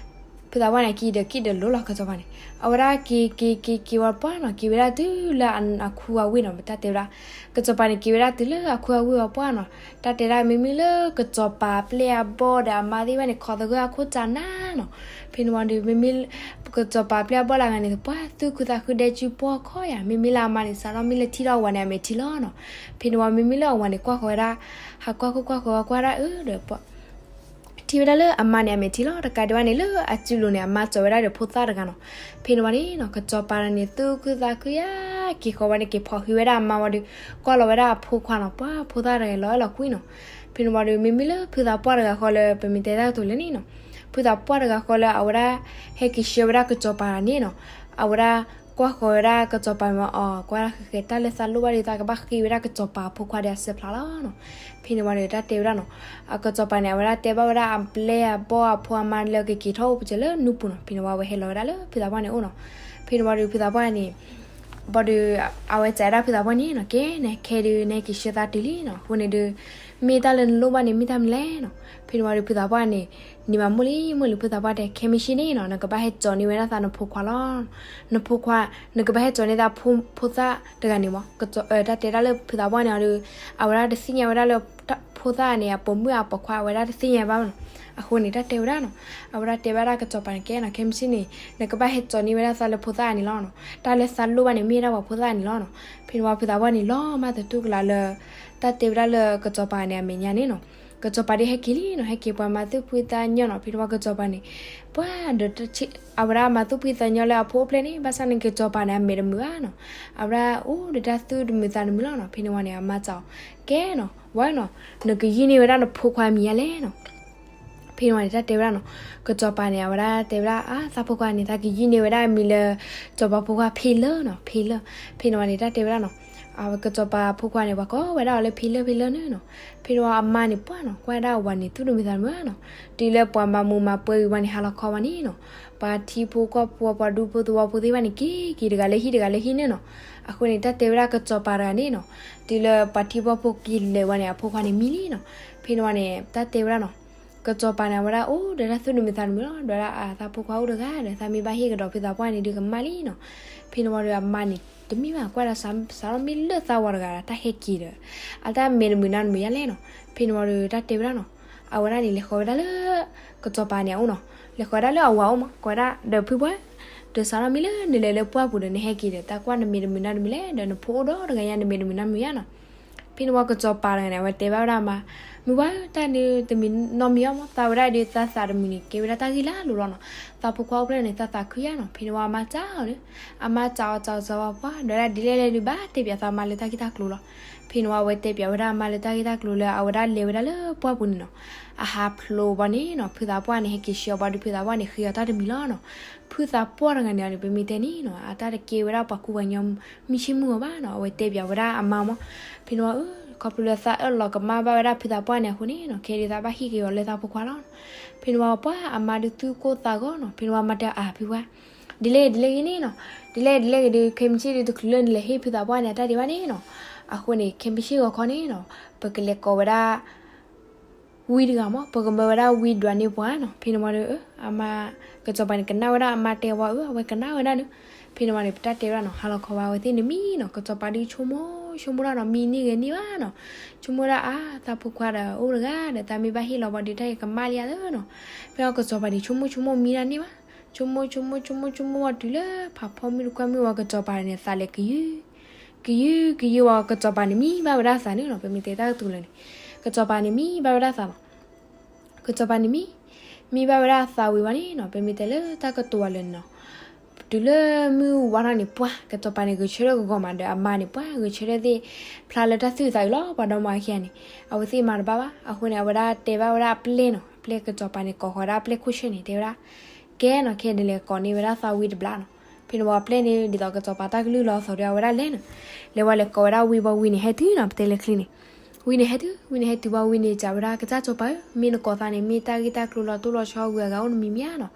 ဖုသးပှၢ်န့ၣ်က့ၤဒီးက့ၣ်ဒီးလိၤလီၤ ကစီၤပၤန့ၣ်, အဝဲဒၣ်က့ၤက့ၤက့ၤက့ၤဝံၤပှၢ်နီၤ, က့ၤဝဲဒၣ်တုၤလၢအခူအဝ့ၢ်နီၤ, ပတၢ်တဲဝဲဒၣ်, ကစီၤပၤန့ၣ်က့ၤဝဲဒၣ်တုၤလၢအခူအဝ့ၢ်ဝံၤပှၢ်နီၤ, တၢ်တဲဒၣ်မ့မ့ၢ်လၢကစီၤပၤပျဲၢ်အဘီၣ်ဒီးအမါသ့ၣ်တဖၣ်န့ၣ် ခီသဂၢၢ်အခိၣ်တၢ်နါနီၤ, ဖဲန့ၣ်ဝံၤဒီး မ့မ့ၢ် ကစီၤပၤပျဲၢ်အဘီၣ်လၢအဂၤန့ၣ် ပှၤသူၣ်ခုသးခုဒဲကၠူပှီၢ်ခီယၤ, မ့မ့ၢ်လၢအမါန့ၣ် စးထီၣ်မ့ၢ်လၢထံၣ်ထီၣ်အဝၤန့ၣ် အမဲာ်ထံလီၤနီၤ, ဖဲန့ၣ်ဝံၤမ့မ့ၢ်လၢအဝၤန့ၣ် ကွၢ်ဃီၤဝဲဒၣ်, ဟးကွၢ်ခိၣ်ကွၢ်ဃီၤဝဲကွၢ်ဒၣ်အၢဒီး ထံၣ်ဝဲဒၣ်လၢအမါန့ၣ် အမဲာ်ထံလီၤ, တကးဒံးဘၣ်န့ၣ် လၢအစုလိၤန့ၣ် အမါကၠီၤဝဲဒၣ်ဒီးဖိသၣ်တဂၤနီၤ, ဖဲန့ၣ်ဝံၤန့ၣ်နီၤ ကစီၤပၤန့ၣ် သူၣ်ခုသးခုယၤ, က့ၤဃီၤဝဲန့ၣ် က့ၤဖီၣ်ဟုဝဲဒၣ်အမါဝံၤဒီး ကွၢ်လီၤဝဲဒၣ်အဖိခွါနီၤ, ပှၤဖိသၣ်တဂၤလီၤအဲၣ်လီၤကွံနီၤ, ဖဲန့ၣ်ဝံၤဒီး မ့မ့ၢ်လၢဖုသးပှၢ်တဂၤဃီလၢ ပမ့ၢ်တဲတၢ်ကတိၤလၢန့ၣ်နီၤ, ဖုသးပှၢ်တဂၤဃီလၢအဝဲဒၣ် ဟဲက့ၤဆှၢဝဲဒၣ်ကစီၤပၤန့ၣ်နီၤ, အဝဲဒၣ် ကွၢ်ဃီၤဝဲဒၣ်ကစီၤပၤန့ၣ်မးအီၤ, ကွၢ်ဒၣ်ဃဲဃဲတၢ်လၢသးလိၣ်ဘၣ်ဒီး သးကဘၣ်ဃ့ဝဲဒၣ်ကစီၤပၤအဖိခွါဒီးအစၢဖျါလီၤနီၤ, ဖဲန့ၣ်ဝံၤဒီး တၢ်တဲဝဲဒၣ်နီၤ, အကစီၤပၤန့ၣ် အဝဲဒၣ်တဲဘၣ်ဝဲဒၣ်အပျဲၢ်အဘီၣ်အဖိအမါလၢကက့ၤထီၣ်အိၣ်ပစၢၤလၢနူၢ်ပူၤနီၤ, ဖဲန့ၣ်ဝံၤ အဝဲဟဲလီၤဝဲဒၣ်လၢဖုသးပှၢ်န့ၣ်အိၣ်နီၤ, ဖဲန့ၣ်ဝံၤဒီး ဖုသးပှၢ်န့ၣ် ဘၣ်ဒီး အဝဲစံးဝဲဒၣ်ဖုသးပှၢ်န့ၣ်နီၤ, ကဲ နခဲဒုး နဟဲက့ၤဆှၢသးတုၤလံနီၤ, အဃိန့ၣ်ဒီး မ့ၢ်တၢ်လၢနလိၣ်ဘၣ်န့ၣ် မ့ၢ်တၢ်မနုၤလဲၣ်နီၤ, ဖဲန့ၣ်ဝံၤဒီး ဖုသးပှၢ်န့ၣ် န့ၢ်မးမိၢ်လံ မိၢ်လံ ဖုသးပှၢ်တဲ ခဲမုၢ်ဆ့ၣ်န့ၣ်နီၤ နကဘၣ်ဟဲကၠီၤန့ၢ်ဝဲဒၣ်သးနဖိခွါလီၤ, နဖိခွါ နကဘၣ်ဟဲကၠီၤန့ၢ်သးဖိသၣ်တဂၤန့ၣ်မး, တၢ်တဲဒၣ်လၢဖုသးပှၢ်န့ၣ်ဒီး အဝဲဒၣ်တသ့ၣ်ညါဝဲဒၣ်လၢ ဖိသၣ်န့ၣ် အပိာ်မုၣ်အပိာ်ခွါ အဝဲဒၣ်တသ့ၣ်ညါဘၣ်နီၤ, အဃိန့ၣ် တၢ်တဲဝဲဒၣ်နီၤ, အဝဲဒၣ်တဲဝဲဒၣ်ကစီၤပၤန့ၣ် ကဲနီၤ ခဲမုၢ်ဆ့ၣ်န့ၣ် နကဘၣ်ဟဲကၠီၤန့ၢ်ဝဲဒၣ်သးလၢဖိသၣ်န့ၣ်လီၤနီၤ, တၢ်လၢသးလိၣ်ဘၣ်န့ၣ် မ့ၢ်ဝဲဒၣ်ပှၤဖိသၣ်န့ၣ်လီၤနီၤ, ဖဲန့ၣ်ဝံၤဖုသးပှၢ်န့ၣ် လီၤမၢ်သတူၢ်ကလာ်လၢ တၢ်တဲဝဲဒၣ်လၢကစီၤပၤန့ၣ် အမဲာ်ညါန့ၣ်နီၤ, ကစီၤပၤဒီးဟဲက့ၤလံနီၤ, ဟဲက့ၤပှၤမၤသူၣ်ဖှံသးညီနီၤ, ဖဲန့ၣ်ဝံၤကစီၤပၤန့ၣ် ပှၤဒီး အဝဲဒၣ်မၤသူၣ်ဖှံသးညီလၢအဖိအိၣ်ဖျဲၣ်န့ၣ် ဘၣ်ဆၣ်န့ၣ် ကစီၤပၤန့ၣ် အမဲာ်တမုာ်ဘၣ်နီၤ, အဝဲဒၣ်အိၣ်ဒီးတၢ်သူၣ်တမုာ်သးတမုာ်လီၤနီၤ, ဖဲန့ၣ်ဝံၤန့ၣ် အမါစံးအီၤ ကဲနီၤ ဝဲနီၤ နကယုၢ်န့ၢ်ဝဲဒၣ်နဖိခွါမံၤဧါလဲၣ်နီၤ, ဖဲန့ၣ်ဝံၤန့ၣ် တၢ်တဲဝဲဒၣ်နီၤ, ကစီၤပၤန့ၣ် အဝဲဒၣ်တဲဝဲဒၣ် အါ သးဖိခွါန့ၣ် သးကယုၢ်န့ၢ်ဝဲဒၣ်အမံၤလၢ စီၤပၤဖိခွါဖ့လၢနီၤ, ဖ့လၢ, ဖဲန့ၣ်ဝံၤန့ၣ် တၢ်တဲဝဲဒၣ်နီၤ, အဝဲကစီၤပၤဖိခွါန့ၣ် ပှၤကိးဝဲဒၣ်အီၤလၢဖ့လၢဖ့လၢန့ၣ်နီၤ, ဖဲန့ၣ်ဝံၤအမါန့ၣ်ပှၢ်နီၤ ကွၢ်ဒၣ်အဝၤန့ၣ် သူၣ်တမုာ်သးတမုာ်နီၤ, တုၤလၢပှၤမၤမူးမၤပွဲဝံၤဝံၤန့ၣ် ဟါလီၤခီဝံၤန့ၣ်နီၤ, ပှၤထံဖိကီၢ်ဖိပှၤဒူဖိသဝီဖိသ့ၣ်တဖၣ်န့ၣ် က့ၤက့ၤတဂၤလၢဟံၣ်တဂၤလၢဟံၣ်န့ၣ်နီၤ, အဃိန့ၣ် တၢ်တဲဝဲဒၣ်ကစီၤပၤတဂၤန့ၣ်နီၤ, တုၤလၢပှၤထံဖိကီၢ်ဖိက့ၤလဲၤဝံၤန့ၣ် အဖိခွါန့ၣ်မံလံနီၤ, ဖဲန့ၣ်ဝံၤန့ၣ် တၢ်တဲဝဲဒၣ်နီၤ ကစီၤပၤန့ၣ် အဝဲဒၣ်အိၣ်ဒီးတၢ်သူၣ်တမုာ်သးတမုာ်လီၤ, ဒီးဝဲဒၣ်အသးဖိခွါအိၣ်တဂၤဒီး သးမ့ၢ်ဘၣ်ဟ့ၣ်ကဒီးဖုသးပှၢ်န့ၣ်ဒုးကမၣ်လံနီၤ, ဖဲန့ၣ်ဝံၤဒီးအမါန့ၣ် တမ့ၢ်ဘၣ်ကွၢ်ဒၣ်စးထီၣ်မ့ၢ်လၢသးဝၤတဂၤဒီး တၢ်ဟဲက့ၤဒီး အတၢ်မဲာ်တမုာ်နါတမုာ်ယါလဲၣ်နီၤ, ဖဲန့ၣ်ဝံၤဒီးတၢ်တဲဝဲဒၣ်နီၤ, အဝဲဒၣ်န့ၣ် လဲၤဃီၤဝဲဒၣ်လၢ ကစီၤပၤန့ၣ်အအိၣ်နီၤ, လဲၤဃီၤဝဲဒၣ်လၢအဝၤအိၣ်မး ကိးဝဲဒၣ်ဒီးဖုပှၢ် ဒီးစးထီၣ်မ့ၢ်လၢနလဲၤလၢပှၢ်ပူၤဒီး နဟဲက့ၤဒီး တၢ်ကွၢ်နမဲာ်တမုာ်နါတမုာ်လဲၣ် ဒီးနဖိအိၣ်ဒီးတဂၤညါ နမဲာ်တမုာ်နါတမုာ်ယါနီၤ, ဖဲန့ၣ်ဝံၤကစီၤပၤတဂၤန့ၣ် အဝဲတဲဘၣ်ဝဲဒၣ်အမါ, မုၢ်ပှၢ်ဧၢ တၢ်ဒုးတမံၤနီတမံၤအီၤမး သးဝဲဒၣ်ဒုးသးသးတမုာ်န့ၣ် ကဲဝဲဒၣ်တၢ်ဂ့ၢ်လၢအလိၤလီၤနီၤ, သးဖိခွါအိၣ်ဖျဲၣ်န့ၣ် သးသးခုယါနီၤ, ဖဲန့ၣ်ဝံၤအမါစံးအီၤန့ၣ်, အမါစံးအီၤစံးအီၤစံးအီၤပှၢ် ဒီးဝဲဒၣ်ဒ်လဲၣ်လဲၣ်ဒုး ဘၣ်တဲပၠးသးမါလၢတၢ်ဂ့ၢ်တၢ်ကျိၤလီၤ, ဖဲန့ၣ်ဝံၤအဝဲတဲပၠးဝဲဒၣ်အမါလၢတၢ်ဂ့ၢ်တၢ်ကျိၤလၢ အဝဲဒၣ်လဲၤဝဲဒၣ်လၢပှၢ်ပူၤန့ၣ်နီၤ, အဟးဖျိးဘၣ်န့ၣ်နီၤ ဖုသးပှၢ်န့ၣ် ဟဲက့ၤဆှၢအီၤဘၣ်ဒီး ဖုသးပှၢ်န့ၣ် ဃ့အီၤတၢ်တမံၤလီၤနီၤ, ဖုသးပှၢ်တဂၤန့ၣ်အီၤန့ၣ် ပမ့ၢ်တဲန့ၣ်နီၤ အတၢ်တကဲဝဲဒၣ်ပှၤကူပှၤကညီ မုၢ်ဆ့ၣ်မုၢ်ဂီၤဘၣ်နီၤ, အဝဲတဲပၠးဝဲဒၣ်အမါမး, ဖဲန့ၣ်ဝံၤ ခီဖျိလၢသးအၢၣ်လီၤကမၣ်ဘၣ်ဝဲဒၣ်ဖုသးပှၢ်န့ၣ်အဃိန့ၣ်နီၤ ခဲဒုးသးဘၣ်ဟ့ၣ်က့ၤအီၤလၢသးဖိခွါလီၤ, ဖဲန့ၣ်ဝံၤပှၢ်အမါဒုးသူၣ်ကိၢ်သးဂီၤနီၤ, ဖဲန့ၣ်ဝံၤအမါတဲအါဖုပှၢ် ဒ်လဲၣ်ဒ်လဲၣ်ဂ့ၤန့ၣ်နီၤ, ဒ်လဲၣ်ဒ်လဲၣ်ဂ့ၤဒုး ခဲမုၢ်ဆ့ၣ်ဒုးတချုးလၢနလဲၤဟ့ၣ်ဖုသးပှၢ်န့ၣ် အတၢ်ဒံးဘၣ်န့ၣ်နီၤ, အဃိန့ၣ် ခဲမုၢ်ဆ့ၣ်ဂီၤခီန့ၣ်နီၤ ပကလဲၤကိးဝဲဒၣ် ဝံတဂၤမး ပကမၢဝဲဒၣ်ဝံဒွးန့ၢ်ပှၤနီၤ, ဖဲန့ၣ်ဝံၤဒီး အမါ ကစီၤပၤန့ၣ် ကနၣ်ဝဲဒၣ်အမါတဲဝဲအၢ အဝဲကနၣ်ဝဲဒၣ်န့ၣ်, ဖဲန့ၣ်ဝံၤန့ၣ် ပတၢ်တဲဝဲဒၣ်နီၤ ဟါလီၤခီဝဲအဝဲသ့ၣ်န့ၣ်မံနီၤ ကစီၤပၤဒုးဆိကမိၣ် ဆိကမိၣ်တၢ်နီၤ မံန့ၢ်ဂ့ၤန့ၢ်ဘၣ်နီၤ. ဆိကမိၣ်ဒၣ်အါ သးဖိခွါဒီးအိၣ်တဂၤဒီး သးမ့ၢ်ဘၣ်ဟ့ၣ်လီၤဘၣ်ဒီး တၢ်အံၤကမၣ်လံဧါသၢနီၤ. ဖဲန့ၣ်ကစီၤပၤန့ၣ် ဆိကမိၣ်ဆိကမိၣ်မံတၢ်န့ၢ်ဘၣ်, ဆိကမိၣ်ဆိကမိၣ်ဆိကမိၣ်ဆိကမိၣ်ဝံၤတုၤလၢ ဖးဖီမုၢ်တကွၢ်မုၢ်ဝံၤ ကစီၤပၤန့ၣ် သးလဲၤကယုၢ် ကယုၢ်ကယုၢ်ဝံၤ ကစီၤပၤန့ၣ်မံဘၣ်ဝဲဒၣ်သးန့ၣ်နီၤ. ပမ့ၢ်တဲတၢ်ကတိၤလၢာ်န့ၣ် ကစီၤပၤန့ၣ်မံဘၣ်ဝဲဒၣ်သးလီၤ. ကစီၤပၤန့ၣ်မံ, မံဘၣ်ဝဲဒၣ်သးဝံၤဝံၤန့ၣ်နီၤ ပမ့ၢ်တဲလၢတၢ်ကတိၤဝဲလၢာ်န့ၣ်နီၤ, တုၤလၢမုၢ်ဝါထီၣ်န့ၣ် ပှၢ် ကစီၤပၤန့ၣ် ဂဲၤဆၢထၢၣ်ဂီၤမးဒီးအမါန့ၣ် ပှၢ်ဂဲၤဆၢထၢၣ်သ့ၣ် ဖျါလၢတၢ်သူၣ်သးအုးလီၤ. ပှၤဒီမါဝၤခံဂၤန့ၣ် အဝဲသ့ၣ်မၤတဘၣ်ဘၣ်. အဃိန့ၣ် အဝဲဒၣ်တဲဘၣ်ဝဲဒၣ်အပျဲၢ်နီၤ, အပျဲၢ်ကစီၤပၤန့ၣ် ကိးဃီၤဝဲဒၣ်အပျဲၢ်ခိၣ်ဆၢၣ်န့ၣ် တဲဝဲဒၣ် ကဲနီၤ ခဲဒ်လဲၣ်ကိးန့ၢ်ဝဲဒၣ်သးဝံၤတဘျီနီၤ. ဖဲန့ၣ်ဝံၤအပျဲၢ်န့ၣ် ဒ်သိးကစီၤပၤတၢ်ကလုၢ်လီၤအသိးဒီး အဝဲဒၣ်လဲၤနီၤ, လဲၤဝံၤလဲၤကိးဝဲဒၣ်ဝံၤဘၣ်ဝံၤန့ၣ် ဟဲတုၤနီၤ ပတဲလၢချံန့ၣ် ဝံၤန့ၣ်ဟဲတုၤ ဝံၤန့ၣ်ဟဲတုၤဘၣ်ဝံၤန့ၣ် စံးဝဲဒၣ်ကစၢ်စီၤပၤဧၢ, မ့ၢ်နကိးသးန့ၣ် မ့ၢ်တၢ်ဂ့ၢ်တၢ်ကျိၤလီၤတိၢ်လီၤဆီဂုၤအဂၤအိၣ်နမံၤမံၤဧါနီၤ.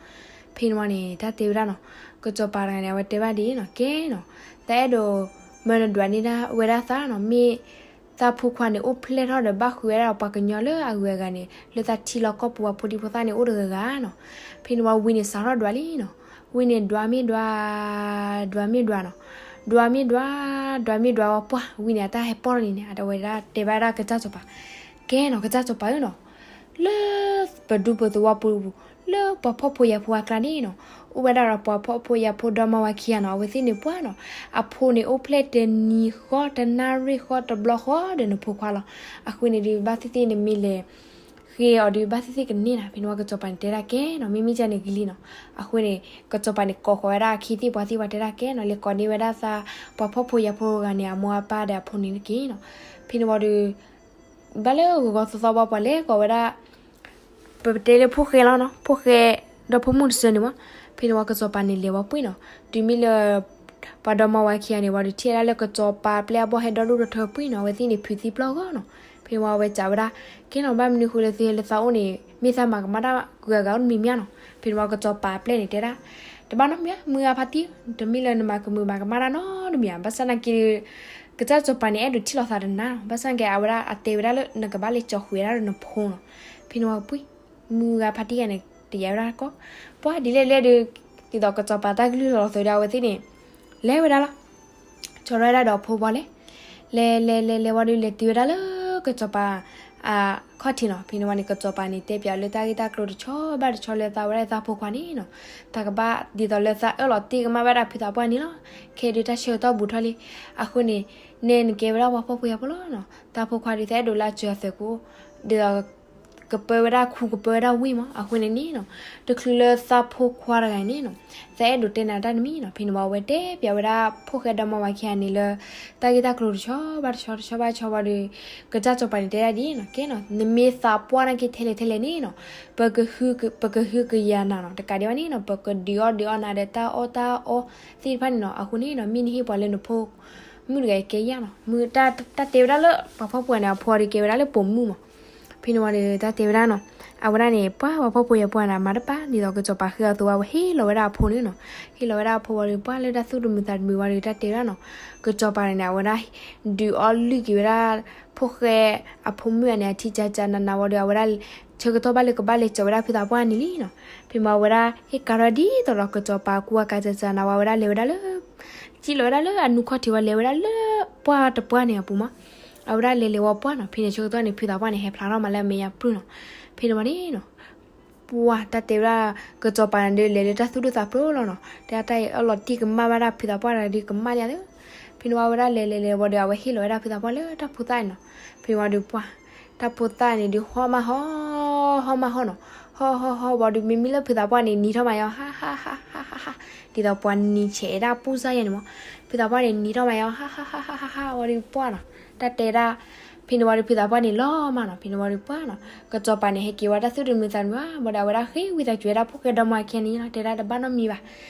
ဖဲန့ၣ်ဝံၤန့ၣ် တၢ်တဲဝဲဒၣ်နီၤ, ကစီၤပၤတဂၤန့ၣ် အဝဲတဲဘၣ်ဒ်အံၤနီၤ, ကဲနီၤ, တၢ်အဲၣ်ဒိးမၢနဒွးန့ၢ်ဒၣ်ဝဲဒၣ်သးနီၤ, မ့ၢ်သးဖိခွါန့ၣ် အိၣ်ဖျဲၣ်ထီၣ်ဒီးဘၣ်ဃုာ်ဝဲဒၣ်ပှၤကညီလၢအဂုၤအဂၤန့ၣ် လၢသးထံလီၤကီၢ်ပူၤအဖိဒံဖိသၣ်န့ၣ်အိၣ်တဂၤဂၤနီၤ. ဖဲန့ၣ်ဝံၤဝံၤန့ၣ်စးထီၣ်ဒွးလံနီၤ, ဝံၤန့ၣ်ဒွးမ့ၢ်ဒွး ဒွးမ့ၢ်ဒွးနီၤ, ဒွးမ့ၢ်ဒွး ဒွးမ့ၢ်ဒွးဝံၤပှၢ် ဝံၤန့ၣ် အတၢ်ဟဲပီၢ်ထီၣ်န့ၣ်န့ၣ် အဝဲဒၣ်တဲဘၣ်ဝဲဒၣ်ကစၢ်စီၤပၤ, ကဲနီၤ ကစၢ်စီၤပၤဧၢနီၤ, လၢပဒူပသဝီပူၤ လၢပှၤဖှီၣ်ဖိယာ်ဖိအကျါန့ၣ်နီၤ, အိၣ်ဝဲဒၣ်ဒီးပှၤဖှီၣ်ဖိယာ်ဖိဒီမါဝၤခံဂၤနီၤ, အဝဲသ့ၣ်န့ၣ်ပှၢ်နီၤ, အဖိန့ၣ်အိၣ်ဖျဲၣ်တနံၤဃီ တနၣ်ရံၣ်ဃီ တဘျီဃီဒီးနဖိခွါလီၤ. အဃိန့ၣ်ဒုး ဘၣ်သ့ၣ်သ့ၣ်နမ့ၢ်လဲၤဃ့အီၤဒုး ဘၣ်သ့ၣ်သ့ၣ်ကန့ၢ်နၤ. ဖဲန့ၣ်ဝံၤကစီၤပၤန့ၣ်တဲဒၣ် ကဲနီၤ မ့မ့ၢ်ကန့ၣ်ကလံနီၤ. အဃိန့ၣ် ကစီၤပၤန့ၣ်ကိးဃီၤဝဲဒၣ်အခ့သ့ၣ်ပှၤသ့ၣ်ပှၤတဲဒၣ် ကဲနီၤ လဲၤကိးန့ၢ်ဝဲဒၣ်သး ပှၤဖှီၣ်ဖိယာ်ဖိတဂၤန့ၣ် အမိၢ်အပၢ်ဒီးအဖိန့ၣ်တက့ၢ်နီၤ. ဖဲန့ၣ်ဝံၤဒီး ဘၣ်လၢဂီၤဂီၤသီသီပှၤပှၤလဲၤကိးဝဲဒၣ် ပတဲလၢဖိၣ်ဃဲလီၤနီၤ, ဖိၣ်ဃဲဒီဖိမုၣ်တစၢန့ၣ်မး. ဖဲန့ၣ်ဝံၤကစီၤပၤန့ၣ်လဲၤဝံၤပှ့ၤနီၤ, တုၤမ့ၢ်လၢ ပှၤဒီမါဝၤခံဂၤန့ၣ်ဝံၤဒီး ထံၣ်ဝဲဒၣ်လၢကစီၤပၤပျဲၢ်အဘီၣ်ဟဲဒီဒူၣ်ဒီထၢပှ့ၤနီၤ, အဝဲသ့ၣ်န့ၣ်ဖုးသံပျီၢ်ဂီၢ်နီၤ. ဖဲန့ၣ်ဝံၤအဝဲစံးဝဲဒၣ် ကဲနီၤ ဘၣ်မနုၤဃိလၢသုဟဲလၢသးအိၣ်န့ၣ် မ့ၢ်သးမၤကမၣ်တၢ်ဂုၤအဂၤအိၣ်တမံၤမံၤဧါနီၤ. ဖဲန့ၣ်ဝံၤကစီၤပၤပျဲၢ်န့ၣ်တဲဒၣ် တဘၣ်နီတမံၤဧါ မုၢ်ဂၤဖါတံၢ်, တမ့ၢ်လၢနမၤကမုာ်မၤကမၣ်တၢ်နီတမံၤဧါ, ဘၣ်ဆၣ်နာ်က့ ကစၢ်စီၤပၤန့ၣ် အဲၣ်ဒိးထံၣ်လိာ်သးတနၤနီၤ, ဘၣ်ဆၣ်နာ်က့ အဝဲဒၣ်အတဲဝဲဒၣ်လၢ နကဘၣ်လဲၤကၠီၤဃုာ်ဝဲဒၣ်ဒီးနဖိနီၤ. ဖဲန့ၣ်ဝံၤပှ့ၤ မုၢ်ဂၤဖါတံၢ်ဂၤန့ၣ် တယာ်ဝဲဒၣ်ကီၢ်, ပှၤဒ်လဲၣ်လဲၣ်ဒီး ဒ်သိးကစီၤပၤတၢ်ကလုၢ်လီၤအသိးဒီး အဝဲသ့ၣ်န့ၣ် လဲၤဝဲဒၣ်လီၤ. ကၠီၤထီၣ်ဝဲဒၣ်ဒီးအဖိဘီလဲၣ်, လဲၤလဲၤလဲၤလဲၤဝံၤဒီး လဲၤတုၤဝဲဒၣ်လၢကစီၤပၤ အခီၣ်ထံးနီၤ. ဖဲန့ၣ်ဝံၤန့ၣ် ကစီၤပၤန့ၣ် တဲပၠးလၢတၢ်ဂ့ၢ်တၢ်ကျိၤတဆီဘၣ်တဆီလၢသးဝဲဒၣ်သးဖိခွါန့ၣ်နီၤ, တၢ်ကဘၣ်ဒ်သိးလၢသးအၢၣ်လီၤတ့ၢ်ကမၣ်ဝဲဒၣ်ဖုသးပှၢ်န့ၣ်လီၤ. ခဲဒုးတၢ်ဆၢကတီၢ်ဘူးထီၣ်လံ, အဃိန့ၣ် နဲနကဲဝဲဒၣ်ပှၤဖှီၣ်ဖိယာ်ဖိလီၤနီၤ, သးဖိခွါဒုးသးအဲၣ်ဒိးလၢအစၢၤအသွဲၣ်ကိး ဒ်သိး ကပၢဝဲဒၣ်ခူ ကပၢဝဲဒၣ်ဝ့ၢ်မး. အဃိန့ၣ်န့ၣ်နီၤ, တချုးလၢသးဖိခွါတဂၤန့ၣ်နီၤ, သးအဲၣ်ဒိးတဲနၤတၢ်တမံၤနီၤ. ဖဲန့ၣ်ဝံၤအဝဲတဲပၠးဝဲဒၣ်ဖိၣ်ဃဲဒီမါဝၤခံဂၤန့ၣ်လၢ တၢ်ဂ့ၢ်တၢ်ကျိၤတဆီဘၣ်တဆီ တဆီဘၣ်တဆီဝံၤဒီး ကစၢ်စီၤပၤန့ၣ်တဲဒၣ်ဒ်အံၤနီၤ, ကဲနီၤ နမ့ၢ်သးပှၢ်နာ်က့ထဲလဲၣ်ထဲလဲၣ်န့ၣ်နီၤ, ပကဟုကယာ်နၤနီၤ, တကးဒံးဘၣ်န့ၣ်နီၤ ပကဒုးအီၣ်ဒုးအီနၤဒီးတၢ်အီၣ်တၢ်အီသ့ၣ်တဖၣ်န့ၣ်နီၤ. အဃိန့ၣ်နီၤ မ့ၢ်နဟ့ၣ်ပှၤလၢနဖိ မုၣ်တဂၤကဲယၤနီၤ, မုၣ်တၢ်တဲဝဲဒၣ်လၢ ပှၤဖှီၣ်ဖိယာ်န့ၣ် အဖိအံၤဒီးကဲဝဲဒၣ်လၢပိာ်မုၣ်မး. ဖဲန့ၣ်ဝံၤဒီးတၢ်တဲဝဲဒၣ်နီၤ, အဝဲဒၣ်န့ၣ် ပှၤပှၤဖှီၣ်ဖိယာ်ဖိန့ၣ် မၤတပၢ်ဒ်သိးကစီၤပၤဃ့အီၤအသိးဝဲ အဝဲဟ့ၣ်လီၤဝဲဒၣ်အဖိန့ၣ်နီၤ, ဟ့ၣ်လီၤဝဲဒၣ်အဖိဝံၤဒီး ပှၤလၢတၢ်သူၣ်တမုာ်သးတမုာ်ဝံၤဒီး တၢ်တဲဝဲဒၣ်နီၤ, ကစီၤပၤန့ၣ် အဝဲဒၣ် ဒုးအီၣ်လုၢ်က့ၤဝဲဒၣ် ဖိၣ်ဃဲအဖိမုၣ်န့ၣ် အထံကၢကၢနးနးဝံၤဒီး အဝဲဒၣ် ဆၢကတီၢ်ဘၣ်လၢကဘၣ်လဲၤကၠီၤဝဲဒၣ်ဖုသးပှၢ်န့ၣ်လံနီၤ. ဖဲန့ၣ်ဝံၤအဝဲဒၣ် ဟ့ၣ်ကၤထီၣ်ဒ်သိးဒီးကစီၤပၤကူအကၤကၢကၢနးနးဝံၤ အဝဲဒၣ်လဲၤဝဲဒၣ်လၢ စံၣ်လီၤဝဲဒၣ်လၢအနူခီၣ်ထံးဝံၤ လဲၤဝဲဒၣ်လၢပှၢ်တပှၢ်န့ၣ်အပူၤမး. အဝဲဒၣ်လဲၤလဲၤဝံၤပှၢ်နီၤ, ဖဲန့ၣ်ဆၢကတီၢ်န့ၣ် ဖုသးပှၢ်န့ၣ် ဟဲဖျါထီၣ်မးလၢအမဲာ်ညါပြုၢ်နီၤ. ဖဲန့ၣ်ဝံၤန့ၣ်နီၤ ပှၢ်တၢ်တဲဝဲဒၣ် ကစီၤပၤန့ၣ်ဒီး လဲၤလၢတၢ်သူၣ်ဒိၣ်သးဖျိးလီၤနီၤ, တၢ်တၢ်အၢၣ်လီၤတ့ၢ်ကမၣ်ဝဲဒၣ်ဖုသးပှၢ်တဂၤဒီးကမၣ်လံဧါသၢ. ဖဲန့ၣ်ဝံၤအဝဲဒၣ်လဲၤလဲၤလဲၤဝံၤဒီး အဝဲဟ့ၣ်လီၤဝဲဒၣ်ဖုသးပှၢ်လၢတၢ်ဖိသၣ်န့ၣ်နီၤ. ဖဲန့ၣ်ဝံၤဒီးပှၢ် တၢ်ဖိသၣ်န့ၣ်ဒီး ဟီၣ်မးဟီၣ် ဟီၣ်မးဟီၣ်နီၤ, ဟီၣ်ဟီၣ်ဟီၣ်ဝံၤဒီး မ့မ့ၢ်လၢဖုသးပှၢ်န့ၣ် နံၤထီၣ်မးယီၤ ဟါဟါဟါဟါဟါဟါ, ဒ်သိးပှၤနံၤဆဲးဒၣ်ပူၣ်စၢ်ယဲၢ်န့ၣ်မး. ဖုသးပှၢ်န့ၣ် နံၤထီၣ်မးယီၤ ဟါဟါဟါဟါဟါဝံၤဒီးပှၢ်နီၤ, တၢ်တဲဒၣ် ဖဲန့ၣ်ဝံၤဒီးဖုသးပှၢ်န့ၣ်လီၤမးနီၤ. ဖဲန့ၣ်ဝံၤဒီးပှၢ်နီၤ, ကစီၤပၤန့ၣ် ဟဲက့ၤဝဲတၢ်သူၣ်တမုာ်သးတမုာ်ဘၣ် ဝံၤဒီး အဝဲဒၣ်ဃ့ဝံသးစူၤဝဲဒၣ်ဖိၣ်ဃဲဒီမါဝၤခံဂၤန့ၣ်လီၤ, တဲဒၣ်တဘၣ်နီတမံၤဘၣ်,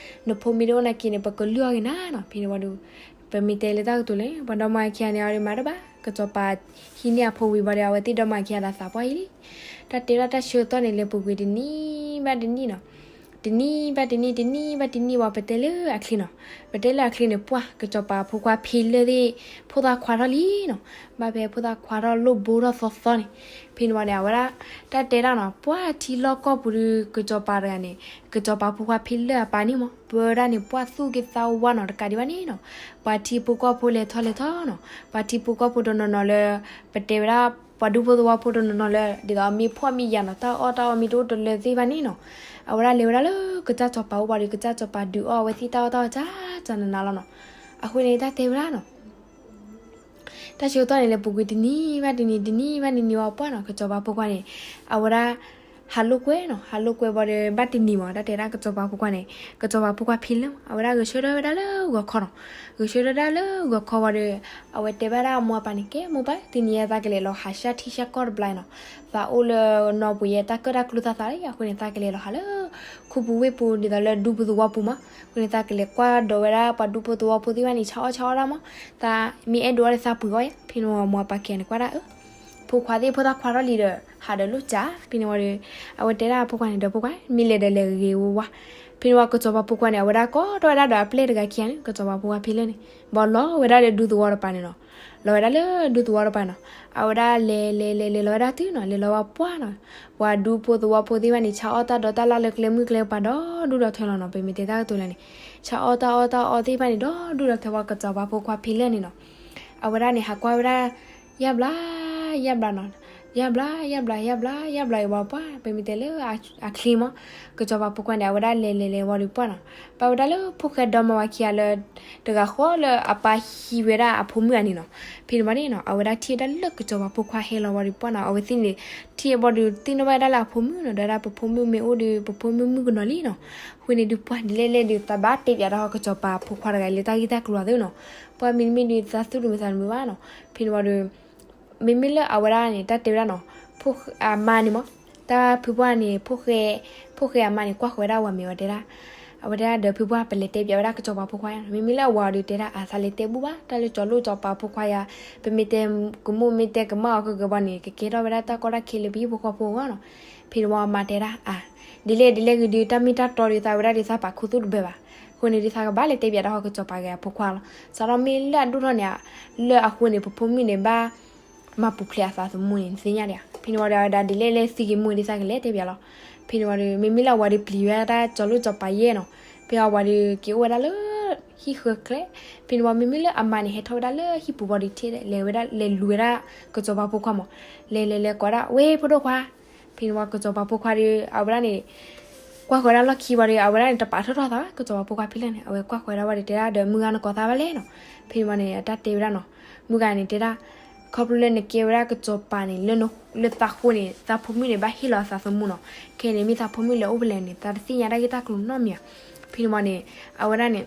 နဖိမ့ၢ်တအိၣ်နာ်က့န့ၣ် ပကလုၢ်အီၣ်က့ၤနၤနီၤ. ဖဲန့ၣ်ဝံၤဒီး ပမ့ၢ်တဲလၢတၢ်ကတိၤလၢ ပှၤဒီမါဝၤခံဂၤန့ၣ် အီၤဒီးမၤတဘၣ်, ကစီၤပၤဟံးန့ၢ်အဖိဝံၤဘၣ်ဒီး အဝဲသ့ၣ်ဒီမါဝၤခံဂၤဒီးသးပှၢ်အံၤလံ. တၢ်တဲဒၣ်တၢ်ဆၢကတီၢ်န့ၣ် လဲၤပူၤကွံာ်တနံၤဘၣ်တနံၤနီၤ. တနံၤဘၣ်တနံၤ တနံၤဘၣ်တနံၤဝံၤ ပတဲလၢအချ့နီၤ, ပတဲလၢအချ့န့ၣ် ပှၢ်ကစီၤပၤဖိခွါဖံလၢၢ်သ့ၣ် ဖိသၣ်ခွါထီၣ်လံနီၤ, ဘၣ်ဖဲဖိသၣ်ခွါထီၣ်လိၣ်ဘိထီၣ်သီသီန့ၣ်, ဖဲန့ၣ်ဝံၤန့ၣ် အဝဲဒၣ် တၢ်တဲဒၣ်နီၤ ပှၢ်ထံလီၢ်ကီၢ်ပူၤဒီး ကစီၤပၤတဂၤန့ၣ် ကစီၤပၤဖိခွါဖံလၢၢ်အပၢ်န့ၣ်မး ပၢဝဲဒၣ်န့ၣ် ပှၢ်သူၣ်က့သးဝါနီၤ တကးဒံးဘၣ်န့ၣ်နီၤ, ပှၤထံဖိကီၢ်ဖိလဲၤထီၣ်လဲၤထီနီၤ, ပှၤထံဖိကီၢ်ဖိတနီၤနီၤလၢ ပတဲဝဲဒၣ် ပှၤဒူဖိသဝီဖိတနီၤနီၤလၢ ဒ်သိးအမ့ၢ်ဖှီၣ်မ့ၢ်ယာ်နီၤ တၢ်အီၣ်တၢ်အီမ့ၢ်တအိၣ်တလၢသ့ၣ်ဘၣ်န့ၣ်နီၤ, အဝဲဒၣ်လဲၤဝဲဒၣ်လၢကစၢ်စီၤပၤအိၣ်ဝံၤဒီး ကစၢ်စီၤပၤဒုးအီၣ်အဝဲသ့ၣ်တၢ်အီၣ်တၢ်အီ ကၢကၢနးနးလီၤနီၤ, အဃိန့ၣ် တၢ်တဲဝဲဒၣ်နီၤ တၢ်ဆၢကတီၢ်န့ၣ် လဲၤပူၤကွံာ်တနံၤဘၣ်တနံၤ တနံၤဘၣ်တနံၤဝံၤ ပှၢ်နီၤ ကစီၤပၤဖိခွါန့ၣ် အဝဲဒၣ် ဟးလိာ်ကွဲနီၤ, ဟးလိာ်ကွဲဝံၤဒီး ဘၣ်တနံၤမး တၢ်တဲဒၣ်ကစီၤပၤဖိခွါန့ၣ် ကစီၤပၤဖိခွါဖံလၢၢ်မး အဝဲဒၣ်ဂဲၤဆၢထၢၣ်ဝဲဒၣ်လၢဂီၤခီနီၤ, ဂဲၤဆၢထၢၣ်ဝဲဒၣ်လၢဂီၤခီဝံၤဒီး အဝဲတဲဘၣ်ဒၣ်အမိၢ်အပၢ်န့ၣ် ကဲမိၢ်ပၢ် တနံၤအံၤသးကလဲၤလီၤဟးဆှၣ်ထံဆှၣ်ကီၢ်တဘျီနီၤ, သးအိၣ်လၢနီၢ်ပူၤယဲ တၢ်ကၢၣ်တၢ်ကျူသးသးလံ အဃိန့ၣ် သးကလဲၤလီၤဟးလၢ ခူပူၤဝ့ၢ်ပူၤ ဒ်သိးလၢဒူဖိသဝီပူၤမး, အဃိန့ၣ် သးကလဲၤကွၢ်ဒီးဝဲဒၣ်ပှၤဒူဖိသဝီဖိသ့ၣ်တဖၣ်န့ၣ် ဆါအီၣ်ဆါအီတၢ်မး, သးမ့ၢ်အဲၣ်ဒိးအီၣ်ဒီးသးပှ့ၤအီၣ်ယါ, ဖဲန့ၣ်ဝံၤအမိၢ်အပၢ်ခံဂၤန့ၣ် ကွၢ်ဒၣ်အၢ ဖိခွါသ့ၣ်ဖိသၣ်ခွါထီၣ်လံဒီး ဟးဒီးလိၣ်ကၢ်, ဖဲန့ၣ်ဝံၤဒီး အဝဲတဲဒၣ်အဖိခွါန့ၣ်ဒီး ဖိခွါ မ့ၢ်လဲၤဒီးလဲၤဂ့ၤဂ့ၤဝါဝါ, ဖဲန့ၣ်ဝံၤကစီၤပၤဖိခွါန့ၣ် အဝဲဒၣ်ကိးထီၣ်ဝဲဒၣ်ဒီးအပျဲၢ်တဂၤခံဂၤန့ၣ် ကစီၤပၤဖိခွါဖံလၢၢ်န့ၣ် ဘၣ်လီၤဝဲဒၣ်လၢဒူသဝီတပၤန့ၣ်နီၤ, လီၤဝဲဒၣ်လၢဒူသဝီတပၤနီၤ, အဝဲဒၣ်လဲၤလဲၤလဲၤလဲၤလီၤဝဲဒၣ်တုၤနီၤ လဲၤလီၤဝဲပှၢ်နီၤ, ပှၤဒူဖိသဝီဖိသ့ၣ်တဖၣ်န့ၣ် ဆါအီၣ်တၢ်ဒီးတၢ်လၢ်လၢကျဲမုၢ်ကျဲပၤဒီဒူၣ်ဒီထၢလီၤနီၤ, ပမ့ၢ်တဲတၢ်ကတိၤလဲၣ်န့ၣ် ဆါအီၣ်တၢ်အီၣ်တၢ်အီသ့ၣ်တဖၣ်န့ၣ် ဒီဒူၣ်ဒီထၢဝံၤ ကစီၤပၤဖိခွါဖံလၢၢ်န့ၣ်နီၤ အဝဲဒၣ်န့ၣ် ဟးကွၢ်ဝဲဒၣ် ယၢ်ဘျါ ယၢ်ဘျါနီၤ, ယၢ်ဘျါ ယၢ်ဘျါ ယၢ်ဘျါ ယၢ်ဘျါအံၤဝံၤပှၢ် ပမ့ၢ်တဲလၢအချ့မး, ကစီၤပၤဖိခွါန့ၣ် အဝဲဒၣ်လဲၤလဲၤလဲၤဝံၤဒီးပှၢ်နီၤ, ပာ်ဝဲဒၣ်လၢဖိၣ်ဃဲဒီမါဝၤခံဂၤလၢ တဂၤဃီလၢအပၢ်ဟံးဝဲဒၣ်အဖိမုၣ်အန့ၣ်နီၤ, ဖဲန့ၣ်ဝံၤန့ၣ်နီၤ အဝဲဒၣ်ထံၣ်ဝဲဒၣ်လၢကစီၤပၤဖိခွါဟဲလီၤဝံၤဒီးပှၢ်နီၤ အဝဲသ့ၣ်န့ၣ် ထံၣ်ဝံၤဒီးသ့ၣ်နီၣ်ဘၣ်ဝဲဒၣ်လၢအဖိမုၣ်နီၤ ဒီးဝဲဒၣ်ပဖိမုၣ်မ့ၢ်အိၣ်ဒီး ပဖိမုၣ်မုၣ်ကနီၤလံနီၤ, အဃိန့ၣ်ဒုးပှၢ်ဒ်လဲၣ်လဲၣ်ဒုး သးဘၣ်တဲပၠးတၢ်ဟီကစီၤပၤဖိခွါတဂၤလၢတၢ်ဂ့ၢ်တၢ်ကျိၤအသိးနီၤ, ပှၢ်မ့တမ့ၢ်ဒုးသးသူၣ်တမုာ်သးတမုာ်ဘၣ်နီၤ, ဖဲန့ၣ်ဝံၤဒီး မ့မ့ၢ်လၢအဝဲဒၣ်န့ၣ် တၢ်တဲဝဲဒၣ်နီၤ, အမါန့ၣ်မး, တၢ်ဖုပှၢ်န့ၣ် ဖိၣ်ဃဲအမါန့ၣ် ကွၢ်ဃီၤဝဲဒၣ်အဝၤမ့ၢ်ဝဲတဲဒၣ်, အဝဲတဲဒၣ်ဒီးဖုပှၢ် ပလဲၤတဲပၠးဝဲဒၣ်ကစီၤပၤဖိခွါ, မ့မ့ၢ်လၢအဝၤဒီးတဲဒၣ် အါ သးလဲၤတဲဘူၣ်ဘၣ် တၢ်လၢကစီၤလိၣ်ကစီၤပၤဖိခွါယၤ, ပမ့ၢ်တဲကမူၣ်မ့ၢ်တဲကမၣ်အီၤကဂ့ၤဘၣ်န့ၣ် ကကဲထီၣ်ဝဲဒၣ်တၢ်ကီတၢ်ခဲလၢပဟံၣ်ဖိဃီဖိအဂီၢ်နီၤ, ဖဲန့ၣ်ဝံၤအမါတဲဒၣ် အါ ဒ်လဲၣ်ဒ်လဲၣ်ဂ့ၤဒုး တၢ်မ့ၢ်တၢ်တီဒီးသးဝဲဒၣ်ဒီး သးပာ်ခူသူၣ်တဘၢဘၣ်, အဃိန့ၣ်ဒုးသးကဘၣ်လဲၤတဲပၠးတၢ်ဟီကစီၤပၤဂ့ၤအဖိခွါလီၤ, စးထီၣ်မ့ၢ်လၢအဒိၣ်ထီၣ်န့ၣ် လၢအဃိန့ၣ် ပဖိမုၣ်န့ၣ်ဘၣ် မၤပူၤဖျဲးအသးသမူန့ၣ် နသ့ၣ်ညါဒံးဧါ, ဖဲန့ၣ်ဝံၤဒီးအဝဲဒၣ်ဒ်လဲၣ်လဲၣ်သံက့ၤမုၢ်ဒ်သးကလဲၤတဲပၠးလီၤ, ဖဲန့ၣ်ဝံၤဒီး မ့မ့ၢ်လၢအဝၤဒီးပျံၤဝဲဒၣ်ကစီၤလိၣ်ကစီၤပၤယဲၢ်နီၤ, ဖဲအဝၤဒီးက့ၤအိၣ်ဝဲဒၣ်လၢ ဟံၣ်ဃၢၤကျဲ, ဖဲန့ၣ်ဝံၤမ့မ့ၢ်လၢအမါန့ၣ် ဟဲထီၣ်ဝဲဒၣ်လၢဟံၣ်ပူၤဘၣ်ဒီးထံၣ်လဲၤဝဲဒၣ်လဲၤလူၤဝဲဒၣ် ကစီၤပၤဖိခွါမး, လဲၤလဲၤလဲၤကိးဒၣ် ဝဲဖိဒိၣ်ခွါ, ဖဲန့ၣ်ဝံၤကစီၤပၤဖိခွါဒီး အဝဲဒၣ်န့ၣ် ကွၢ်ဃီၤဝဲဒၣ်လီၢ်ခံဝံၤဒီး အဝဲဒၣ်န့ၣ် တပာ်ထီၣ်ထီၣ်သးဘၣ် ကစီၤပၤဖိခွါဖံလၢၢ်န့ၣ် အဝဲကွၢ်ဃီၤဝဲဒၣ်ဝံၤဒီးတဲဒၣ်ဒီး မုၢ်ဂၤနကိးသးဘၣ်လဲၣ်နီၤ, ဖဲန့ၣ်ဝံၤန့ၣ် အတၢ်တဲဝဲဒၣ်နီၤ, မုၢ်ဂၤန့ၣ်တဲဒၣ် ခီဖျိလၢနကဲဝဲဒၣ်ကစီၤပၤန့ၣ် လၢသးဃိန့ၣ် သးဖိမုၣ်န့ၣ် ဘၣ်ဟ့ၣ်လီၤအသးသမူနီၤ, ခဲအံၤန့ၣ်မ့ၢ်သးဖိမုၣ်လဲၤအိၣ်ဖဲလဲၣ်န့ၣ် သးတသ့ၣ်ညါတၢ်ဂ့ၢ်တၢ်ကျိၤနီတမံၤဧါ, ဖဲန့ၣ်ဝံၤန့ၣ် အဝဲဒၣ်န့ၣ်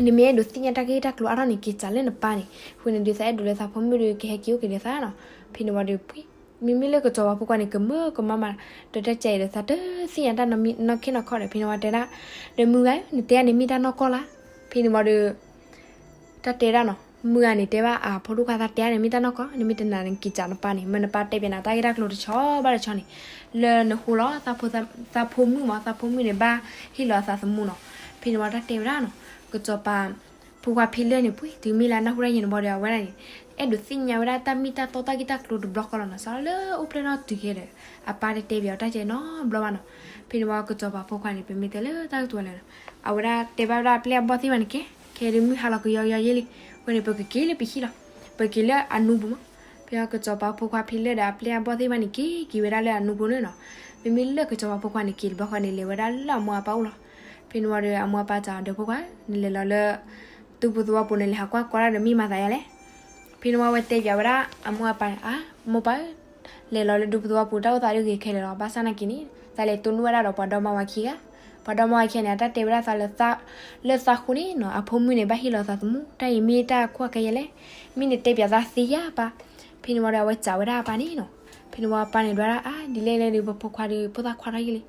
နမ့ၢ်အဲၣ်ဒိးသ့ၣ်ညါတၢ်ဂ့ၢ်တၢ်ကျိၤအါထီၣ်န့ၣ် က့ၤစံးလၢနပၢ်န့ၣ်, အဃိန့ၣ်ဒုးသးအဲၣ်ဒိးလၢသးဖိမုၣ်ဒီး ကဟဲက့ၤအိၣ်က့ၤဒီးသးနီၤ, ဖဲန့ၣ်ဝံၤဒီး မ့မ့ၢ်လၢကစီၤပၤဖိခွါန့ၣ် ကမၢကမၣ်မး ဒီးတၢ်ကဲအံၤဒီး သးတသ့ၣ်ညါတၢ်နီၢ်ခ့နီၢ်ခီဒီး ဖဲန့ၣ်ဝံၤတဲဒၣ် ဒီးမုၢ်ဂၤဧၢ နတဲအါန့ၣ်မ့ၢ်တၢ်နီၢ်ကီၢ်လၢ်, ဖဲန့ၣ်ဝံၤဒီး တၢ်တဲဒၣ်နီၤ, မုၢ်ဂၤန့ၣ်တဲဘၣ်အဖိဒိၣ်ခွါ သးတဲအါန့ၣ်မ့ၢ်တၢ်နီၢ်ကီၢ်, နမ့ၢ်တနာ်န့ၣ် က့ၤစံးနပၢ်န့ၣ်, မ့ၢ်နပၢ်တဲပၠးနၤတၢ်ဂ့ၢ်တၢ်ကျိၤတဆီဘၣ်တဆီန့ၣ် လၢနဃိလီၤ သးဖိမုၣ်မး သးဖိမုၣ်န့ၣ် ဘၣ်ဟ့ၣ်လီၤအသးသမူနီၤ, ဖဲန့ၣ်ဝံၤတၢ်တဲဝဲဒၣ်နီၤ, ကစီၤပၤ ဖိခွါဖံလၢၢ်န့ၣ် ပှ့ၤတုၤမ့ၢ်လၢနၢ်ဟူတၢ်ယဲၢ်န့ၣ်ဘၣ်ဒီး အဝဲဒၣ်န့ၣ် အဲၣ်ဒိးသ့ၣ်ညါဝဲဒၣ်တၢ်မ့ၢ်တၢ်တီတၢ်ဂ့ၢ်တၢ်ကျိၤတဘျီဃီလီၤနီၤ, စးထီၣ်လၢအိၣ်ဖျဲၣ်ထီၣ်တုၤခဲဒီး အပၢ်တတဲပၠးအီၤတၢ်ကဲနီတဘျီဘၣ်နီၤ, ဖဲန့ၣ်ဝံၤကစီၤပၤဖိခွါန့ၣ် ပမ့ၢ်တဲလၢတၢ်ကတိၤလဲၣ်နီၤ, အဝဲဒၣ်တဲဘၣ်ဝဲဒၣ်အပျဲၢ်အဘီၣ်သ့ၣ်တဖၣ်န့ၣ်ကဲ, ခဲဒုးမုၢ်ဟါလီၤကယီကယီယဲလံ, အဃိန့ၣ် ပကက့ၤလၢပဟံၣ်လီၤ, ပက့ၤလၢအနူပူၤမး, ဖဲကစီၤပၤဖိခွါဖံလၢၢ်ဒီးအပျဲၢ်အဘီၣ်သ့ၣ်တဖၣ်န့ၣ် က့ၤက့ၤဝဲဒၣ်လၢအနူပူၤန့ၣ်နီၤ, မ့မ့ၢ်လၢကစီၤပၤဖိခွါန့ၣ် က့ၤတဘျီဃီန့ၣ် လဲၤဝဲဒၣ်လၢအမိၢ်အပၢ်အိၣ်လီၤ, ဖဲန့ၣ်ဝံၤဒီးအမိၢ်အပၢ်စံးဒီးဖိခွါ နလဲၤလီၤလၢ သူၣ်ဖိသဝီပူၤ နလဲၤဟးကွၢ်ကီတၢ်ဒီးမ့ၢ်မၤသးယါလဲၣ်, ဖဲန့ၣ်ဝံၤအဝဲတဲပၠးဝဲဒၣ်အမိၢ်အပၢ်န့ၣ် အါ မိၢ်ပၢ်ဧၢ လဲၤလီၤလၢဒူပူၤသဝီပူၤ တၢ်အိၣ်သးဒုးဂ့ၤခဲလၢာ်လီၤ, ဘၣ်ဆၣ်နာ်က့န့ၣ် သးလဲၤတိၢ်နီၣ်ဝဲဒၣ်ဒီးပှၤဒီမါဝၤခံဂၤ, ပှၤဒီမါဝၤခံဂၤန့ၣ် အတၢ်တဲဝဲဒၣ်သးလၢ လၢသးဃိန့ၣ်နီၤ အဖိမုၣ်န့ၣ် ဘၣ်ဟ့ၣ်လီၤသးသမူ, တၢ်အံၤမ့ၢ်တၢ်ခိၣ်အခဲယဲလဲၣ်, မ့ၢ်နတဲပၠးသးသ့ဧါပၢ်, ဖဲန့ၣ်ဝံၤဒီးအဝဲစံးဝဲဒၣ်အပၢ်န့ၣ်နီၤ, ဖဲန့ၣ်ဝံၤအပၢ်န့ၣ်ဒွးဒၣ် အါ ဒ်လဲၣ်လဲၣ်ဒီး ပဖိခွါဒီး ဖိသၣ်ခွါထီၣ်ယဲလံ,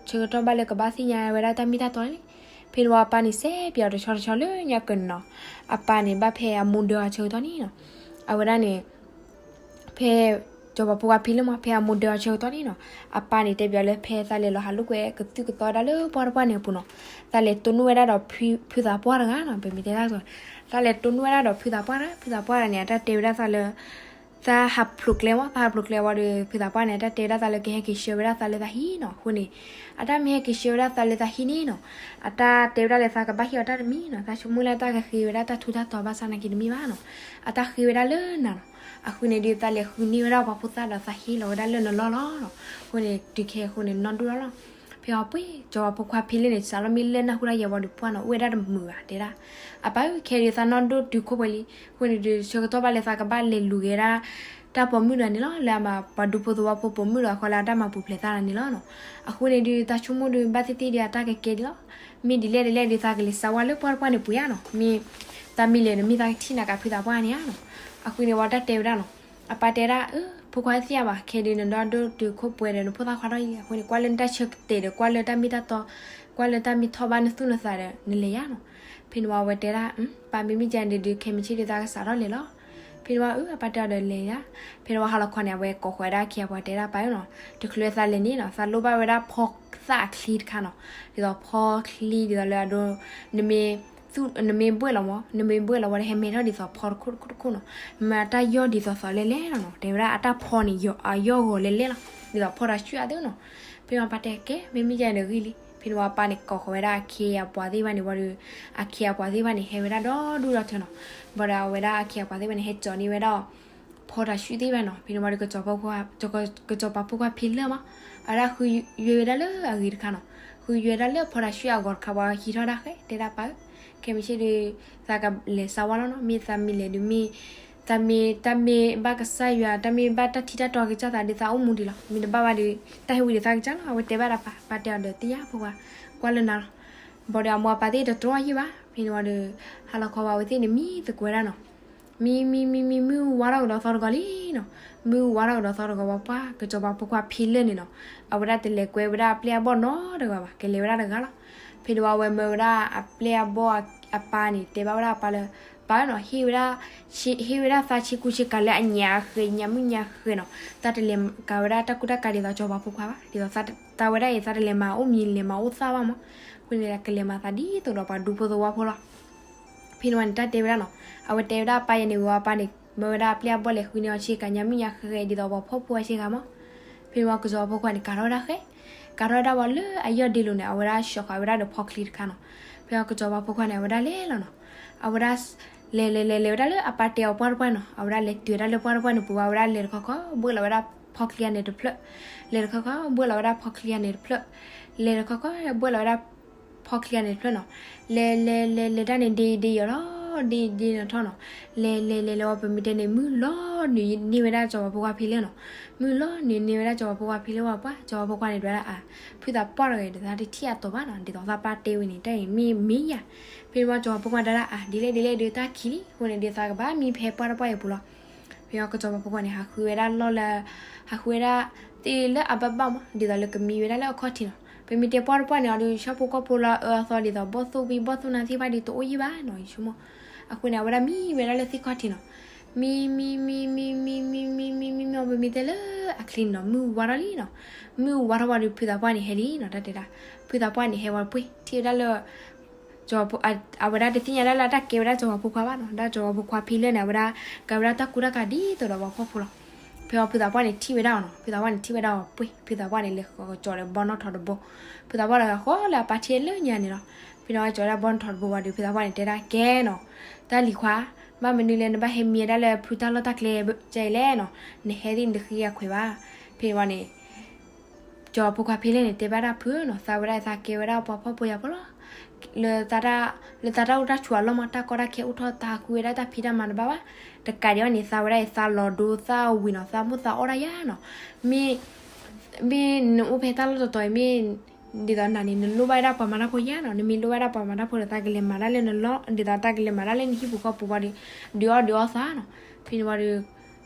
ဆၢကတီၢ်ဘၣ်လၢကဘၣ်သ့ၣ်ညါဝဲဒၣ်တၢ်မ့ၢ်တၢ်တီလံ, ဖဲန့ၣ်ဝံၤအပၢ်န့ၣ် စဲပၠးအီၤတဆီတဆီလၢညါက့ၤန့ၣ်နီၤ, အပၢ်န့ၣ် ဘၣ်ဖဲအမိၢ်ဒၢအဆၢကတီၢ်န့ၣ်နီၤ, အဝဲဒၣ်န့ၣ် ဖဲ စီၤပၤဖိခွါဖံလၢၢ်မး ဖဲအမိၢ်ဒၢအီၤဆၢကတီၢ်န့ၣ်နီၤ, အပၢ်န့ၣ်တဲဘၣ်အီၤလၢ ဖဲသးလဲၤလီၤဟးလိာ်ကွဲ ကသုၣ်ကသီဝဲဒၣ်လၢပှၢ်တပှၢ်န့ၣ်အပူၤနီၤ, သးလဲၤတိၢ်နီၣ်ဝဲဒၣ်ဒီး ဖုသးပှၢ်တဂၤနီၤ, ပမ့ၢ်တဲဒၣ်, သးလဲၤတိၢ်နီၣ်ဝဲဒၣ်ဒီးဖုသးပှၢ်တဂၤ, ဖုသးပှၢ်တဂၤန့ၣ် အတၢ်တဲဝဲဒၣ်သးလၢ သးဟးဖျိးကျဲမး, သးဟးဖျိးကျဲဝံၤဒီး ဖုသးပှၢ်န့ၣ် အတၢ်တဲဝဲဒၣ်သးလၢ ကဟဲက့ၤဆှၢဝဲဒၣ်သးလၢသးဟံၣ်နီၤ. အဃိန့ၣ် အတၢ်မ့ၢ်ဟဲက့ၤဆှၢဝဲဒၣ်သးလၢသးဟံၣ်န့ၣ်နီၤ, အတၢ်တဲဝဲဒၣ်လၢ သးကဘၣ်ဟ့ၣ်အီၤတၢ်တမံၤနီၤ, သးဆိကမိၣ်လၢတၢ်ကဃ့ဝဲဒၣ်တၢ်ထူးတၢ်တီၤဘၣ်ဆၣ်နာ်က့တမ့ၢ်ဘၣ်နီၤ, အတၢ်ဃ့ဝဲဒၣ်လၢနၤနီၤ. အဃိန့ၣ်ဒီး သးလဲၤဃုန့ၢ်ဝဲဒၣ်ပှၤဖိသၣ်ဒီး သးဟ့ၣ်လီၤဝဲဒၣ်လၢနလီၢ်လီၤနီၤ. အဃိန့ၣ် တုၤခဲအံၤအဃိန့ၣ် နီၢ်ဒိၣ်ထီၣ်လီၤ. ဖဲအပှ့ၤ စီၤပၤဖိခွါဖံလၢၢ်န့ၣ် စးထီၣ်မ့ၢ်လၢနၢ်ဟူတၢ်ယဲၤဘၣ်ဒီး ပှၢ်နီၤ အိၣ်ဝဲဒၣ်တမုာ်ဘၣ် တဲဒၣ်, အပၢ်ဧၢ ခဲအံၤဒုး သးနီၢ်ဒိၣ်တုၤခိၣ်ပှဲၤလံ, အဃိန့ၣ်ဒုး ဆၢကတီၢ်ဘၣ်လၢသးကဘၣ်လဲၤလူၤက့ၤဝဲဒၣ် တၢ်ပိာ်မုၣ်တဂၤန့ၣ်လီၤ, လၢအမၤပှၤဒူဖိသဝီဖိပိာ်မုၣ်တဂၤဃီလၢအတၢ်မၤပူၤဖျဲးသးန့ၣ်လီၤနီၤ. အဃိန့ၣ်ဒုး သးဆိကမိၣ်ဒုး ဘၣ်သ့ၣ်သ့ၣ်ဒုး အတၢ်ကကဲဒ်လီၤ. မ့ၢ်ဒ်လဲၣ်ဒ်လဲၣ်ဒုး သးကလဲၤစါဝါလၢပှၢ်တပှၢ်န့ၣ်ပှ့ၤဧါနီၤ, မ့ၢ်သးမ့ၢ်လဲၤဒီး မ့ၢ်သးကထံၣ်နၤကးဖုသးပှၢ်န့ၣ်ဧါနီၤ. အဃိန့ၣ် ဝဲတၢ်တဲဝဲဒၣ်နီၤ, အပၢ်တဲဒၣ် အၢ ဖိခွါသ့ၣ်ညါဘၣ်, ခဲဒုးနနီၢ်ဒိၣ်တုၤခိၣ်ပှဲၤဒီး နဖိသၣ်ခွါထီၣ်အံၤ, အဃိန့ၣ် ကွၢ်လၢနတၢ်ဆၢကတဲာ်ဒီး ကွၢ်လၢတၢ်မ့ၢ်တၢ်တီ, ကွၢ်လၢတၢ်မ့ၢ်ထီၣ်ဘၣ်နသူၣ်နသးဒီး နလဲၤယါနီၤ. ဖဲန့ၣ်ဝံၤအဝဲတဲဒၣ် ပၢ်မ့မ့ၢ်ကန့ၣ်ဒုး ခဲမုၢ်ဆ့ၣ်ဒုး သးကစးထီၣ်လဲၤလီၤ. ဖဲန့ၣ်ဝံၤ အၢ အပၢ်တဲအီၤဒီးလဲၤယါ. ဖဲန့ၣ်ဝံၤဟါလီၤခီန့ၣ် အဝဲကိးဃီၤဝဲဒၣ်အခ့အပှၤတဲဒၣ် ပၢ်ဧၢနီၤ, တချုးသးလဲၤန့ၣ်နီၤ သးလိၣ်ဘၣ်ဝဲဒၣ်ဖီသၣ်အချံတခါနီၤ, ဒ်သိးဖီချံဒ်သိးလၢအဒိ နမ့ၢ် နမ့ၢ်ဘှဲၣ်လီၤမး, နမ့ၢ်ဘှဲၣ်လီၤဝံၤဒီး ဟဲမဲထီၣ်ဒ်သိးဖီတခိၣ်တခိၣ်တခိၣ်နီၤ, မ့ၢ်အတၢ်ယီၢ်ဒ်သိးသိးလဲၣ်လဲၣ်လီၤနီၤ, တဲဝဲဒၣ်အတၢ်ဖီန့ၣ် အယီၢ်ဂီၤလဲၣ်လဲၣ်လီၤ, ဒ်သိးဖီတၢ်ဆူၣ်အါသ့နီၤ. ဖဲန့ၣ်ဝံၤပၢ်တဲကဲ မ့မ့ၢ်ကန့ၣ်ဂ့ၤလံ. ဖဲန့ၣ်ဝံၤအပၢ်န့ၣ်ကိးဃီၤဝဲဒၣ်အခ့အပှၤသ့ၣ်တဖၣ်န့ၣ်ဝံၤဒီး အခ့အပှၤသ့ၣ်တဖၣ်န့ၣ် ဟဲဝဲဒၣ်ဒီဒူၣ်ဒီထၢနီၤ, ဘၣ်ဒီးအဝဲဒၣ်အခ့အပှၤသ့ၣ်တဖၣ်န့ၣ် ဟဲကၠီၤန့ၢ်ဝဲဒၣ် ဖီတၢ်ဆူၣ်သ့ၣ်တဖၣ်နီၤ. ဖဲန့ၣ်ဝံၤဒီး ကစီၤပၤဖိခွါဖံလၢၢ်မး အဝဲဒၣ်ဃုယွဲဝဲဒၣ်လၢအဂ့ၤတခါနီၤ, ဃုယွဲဒၣ်လၢဖီတၢ်ဆူၣ်အဂီၤတခါ ပှၤဟံးထီၣ်ဒၣ်ဃဲ တဲဒၣ်ပၢ်ဧၢ, ခဲမုၢ်ဆ့ၣ်ဒုး သးကလဲၤစါဝါလီၤနီၤ, မ့ၢ်သးမ့ၢ်လဲၤဒုးမ့ၢ် သးမ့ၢ်တၢ်မ့ၢ်ဘၣ်ကစၢ်ယွၤ တၢ်မ့ၢ်ဘၣ်တၢ်ထံၣ်တၢ်တီကစၢ်သးဒုး သးအိၣ်မူဒံးလီၤ, မ့ၢ်တဘၣ်ဘၣ်ဒီး တၢ်ဟဲဝံၤဒီးသးကစၢ်လီၤ. အဝဲတဲဘၣ်ဒီးပၢ်, ပၢ်တဲအီၤဒီး သ့ၣ်ညါဖိခွါ, ကွၢ်လၢနၤလီၤ. ဘၣ်ဒီးအမိၢ်အပၢ်သ့ၣ်တတြီယံၣ်ဘၣ်. ဖဲန့ၣ်ဝံၤဒီး ဟါလီၤခီဝံၤအဝဲသ့ၣ်န့ၣ် မံသကိးဝဲဒၣ်နီၤ. မံမံမံမံ မုၢ်ဝါထီၣ်ကဒီးသီတဂီၤလံနီၤ. မုၢ်ဝါထီၣ်ကဒီးသီတဂီၤဝံၤ ပှၤကစီၤပၤဖိခွါဖံလၢၢ်န့ၣ်နီၤ, အဝဲဒၣ်တလဲၤကွဲဝဲဒၣ်အပျဲၢ်အဘီၣ်နီတဂၤဘၣ်, ကလဲၤဝဲဒၣ်တဂၤလီၤ. ဖဲန့ၣ်ဝံၤအဝဲမၢဝဲဒၣ်အပျဲၢ်အဘီၣ်အပၢ်န့ၣ် တဲဘၣ်ဝဲဒၣ်အပၢ်လၢ ပၢ်နီၤ, ဟ့ၣ်ဝဲဒၣ်, ဟ့ၣ်ဝဲဒၣ်သးဆ့ကူဆ့ကၤလၢအညၣ်အဃဲၤ ညၣ်မုၣ်ညၣ်ဃဲၤနီၤ, သးတလဲၤကၤဝဲဒၣ်တၢ်ကူတၢ်ကၤဒ်သိးစီၤပၤဖိခွါဘၣ်, ဒ်သိးသးဝဲဒၣ်အံၤ သးတလဲၤမၤအိၣ်မံၤလဲၤမၤအိၣ်သၣ်ဘၣ်မး, အဃိန့ၣ် ကလဲၤမၤသးဒ်သိးဒီးပှၤဒူဖိသဝီဖိလီၤ. ဖဲန့ၣ်ဝံၤန့ၣ် တၢ်တဲဝဲဒၣ်နီၤ, အဝဲတဲဝဲဒၣ်အပၢ်ယၤန့ၣ်ဝံၤ အပၢ်န့ၣ် မၢဝဲဒၣ်အပျဲၢ်အဘီၣ်လဲၤဃုန့ၢ်အီၤဆ့ကၤ ညၣ်မုၣ်ညၣ်ဃဲၤဒ်သိးပှၤဖှီၣ်ဖိအဆ့ကၤမး. ဖဲန့ၣ်ဝံၤကစီၤပၤဖိခွါန့ၣ် ကၤထီၣ်ဝဲဒၣ်ဃဲ, ကၤထီၣ်ဝဲဒၣ်ဝံၤလၢအယီၢ်ဒ့လိၤန့ၣ် အဝဲဒၣ်ဆှီဃာ်ဝဲဒၣ်ဒီးဖီချံတခါနီၤ. ဖဲကစီၤပၤဖိခွါန့ၣ် အဝဲဒၣ်လဲၤလီၤနီၤ. အဝဲဒၣ် လဲၤလဲၤလဲၤလဲၤဝဲဒၣ်လၢအပၢ်တဲအီၤပှၢ်တပှၢ်နီၤ, အဝဲဒၣ်လဲၤတုၤဝဲဒၣ်လၢပှၢ်တပှၢ်န့ၣ်ပူၤ အဝဲဒၣ်လဲၤတခီခီ ဘှဲၣ်လီၤဝဲဒၣ်ဖီချံအန့ၣ်တဖျၢၣ်, လဲၤတခီခီ ဘှဲၣ်လီၤဝဲဒၣ်ဖီချံအန့ၣ်တဖျၢၣ်, လဲၤတခီခီ ဘှဲၣ်လီၤဝဲဒၣ် ဖီချံအန့ၣ်တဖျၢၣ်နီၤ. လဲၤလဲၤလဲၤလဲၤတၢ်န့ၣ် ဒ့ဒ့ယီၤလီၤ, ဒ့ဒ့နီၤထီၣ်နီၤ. လဲၤလဲၤလဲၤလဲၤဝံၤ ပမ့ၢ်တဲန့ၣ် မုၢ်လီၤနုာ်န့ၢ်ဝဲဒၣ်စီၤပၤဖိခွါဖံလၢၢ်နီၤ. မုၢ်လီၤနုာ်န့ၢ်ဝဲဒၣ်စီၤပၤဖိခွါဖံလၢၢ်ဝံၤပှၢ် စီၤပၤဖိခွါန့ၣ် ဒွးဒၣ်အါ, ဖုသးပှၢ်တဂၤအံၤဒီး သးတထံၣ်အသိးဘၣ်နီၤ, ဒ်သိးသးပၢ်တဲဝဲန့ၣ် တၢ်အံၤမ့ၢ်မ့ၢ်ယၤ. ဖဲန့ၣ်ဝံၤစီၤပၤဖိခွါဒွးဒၣ်အါ ဒ်လဲၣ်ဒ်လဲၣ်ဒီးတၢ်ခံးလံ, အဃိန့ၣ်ဒီးသးကဘၣ်မံဖဲပှၢ်တပှၢ်အံၤပူၤလီၤ. ဖဲကစီၤပၤဖိခွါန့ၣ် ဟးဃုဝဲဒၣ်လီၢ်လၢ ဟးဃုဝဲဒၣ်သ့ၣ်လၢအဘၣ်ဘၣ်မး ဒ်သိးလၢကမံဝဲဒၣ်လၢအခီၣ်ထံးနီၤ. ပမ့ၢ်တဲပှၢ်တပှၢ်န့ၣ်အီၤဒီး ဆၣ်ဖိကီၢ်ဖိလၢအအၢအသီဒ်သိး ဘီၣ်သိၣ်ဝံဘီၣ်သိၣ်နါသ့ၣ်တဖၣ်ဒီးတအိၣ်ယံၣ်ဘၣ်နီၤ ယဆိကမိၣ်. အဃိန့ၣ် အဝဲဒၣ်မံဝဲဒၣ်လၢသ့ၣ်ခီၣ်ထံးနီၤ. မံမံမံမံမံမံမံမံမံမံမံမံမံမံမံ ပမ့ၢ်တဲလၢအချံန့ၣ်နီၤ မုၢ်ဝါထီၣ်လံနီၤ. မုၢ်ဝါထီၣ်ဝံၤဒီး ဖုသးပှၢ်န့ၣ်ဟဲလံနီၤ တၢ်တဲဒၣ်. ဖုသးပှၢ်န့ၣ်ဟဲဝံၤပှ့ၤ ထံၣ်ဝဲဒၣ်လၢ အဝဲဒၣ်တသ့ၣ်ညါဒၣ်လၢအတၢ်ကဲဝဲဒၣ်စီၤပၤဖိခွါဘၣ်နီၤ, ဒၣ်စီၤပၤဖိခွါဖံလၢၢ်န့ၣ် အဝဲဒၣ်ကဲဝဲဒၣ်တၢ်ကူတၢ်ကၤဒ်သိးဒီးပှၤဖှီၣ်ဖိလီၤ. ဖဲအီၤဖုသးပှၢ်န့ၣ်ထံၣ်ဝဲဒၣ်အီၤနီၤ, ဖုသးပှၢ်န့ၣ်ထံၣ်ဝဲဒၣ်အီၤပှ့ၤ ဖုသးပှၢ်န့ၣ်လဲၤဃီကကၠီဒီးဘီနီၣ်ထီၣ်တဘိ, ဖုသးပှၢ်တဂၤဃီလၢအပၢ်ထံၣ်လၢညါန့ၣ်လီၤ. ဖဲန့ၣ်ဝံၤကၠီဒၣ်ဘီနီၣ်ထီၣ်တဘိဝံၤဒီး ဖုသးပှၢ်န့ၣ်တဲဒၣ်ကဲနီၤ, တၢ်လံၤခွါ, ဘၣ်မနုၤလၢနဘၣ်ဟဲမံဝဲဒၣ်လၢဖုတၢ်လီၢ်တၢ်ကျဲကဲအံၤလဲၣ်နီၤ, နဟဲသ့ၣ်နတဃ့အခွဲးဘၣ်. ဖဲန့ၣ်ဝံၤန့ၣ် စီၤပၤဖိခွါဖံလၢၢ်န့ၣ် တဲဘၣ်ဒၣ်ဖုနီၤ, သးဝဲဒၣ်အံၤသးကဲဝဲဒၣ်ပှၤဖှီၣ်ဖိယာ်ဖိလီၤ. လၢသးတၢ်အိၣ်တၢ်ဆိးအလီၢ်မး တၢ်ကီတၢ်ခဲအိၣ်ထီၣ် သးဟးဃုဝဲဒၣ်တၢ်ဖံးတၢ်မၤတဘၣ်ဘၣ်. တကးဒံးဘၣ်န့ၣ် သးဝဲဒၣ်အံၤသးလီၤဒိသၣ်ဝံၤနီၤ, သးမိၣ်သးအီၣ်ဒၣ်ယါနီၤ. မ့ၢ် မ့ၢ်နအိၣ်ဖဲတၢ်လီၢ်တတီၤအံၤ မ့ၢ်ဒ်သိးနၤန့ၣ် နလိၣ်ဘၣ်ဝဲဒၣ်ပှၤမၤတၢ်ဖိယါနီၤ, နမ့ၢ်လိၣ်ဘၣ်ဒၣ်ပှၤမၤတၢ်ဖိဒီး သးကလဲၤမၤဒၣ်လၢနလီၢ် ဒ်သိးတၢ်ကလဲၤမၤဒၣ်လၢနဟံၣ်ပူၤဃီပူၤဝံၤဒီး ဒုးအီၣ်ဒုးအီသးနီၤ. ဖဲန့ၣ်ဝံၤဒီး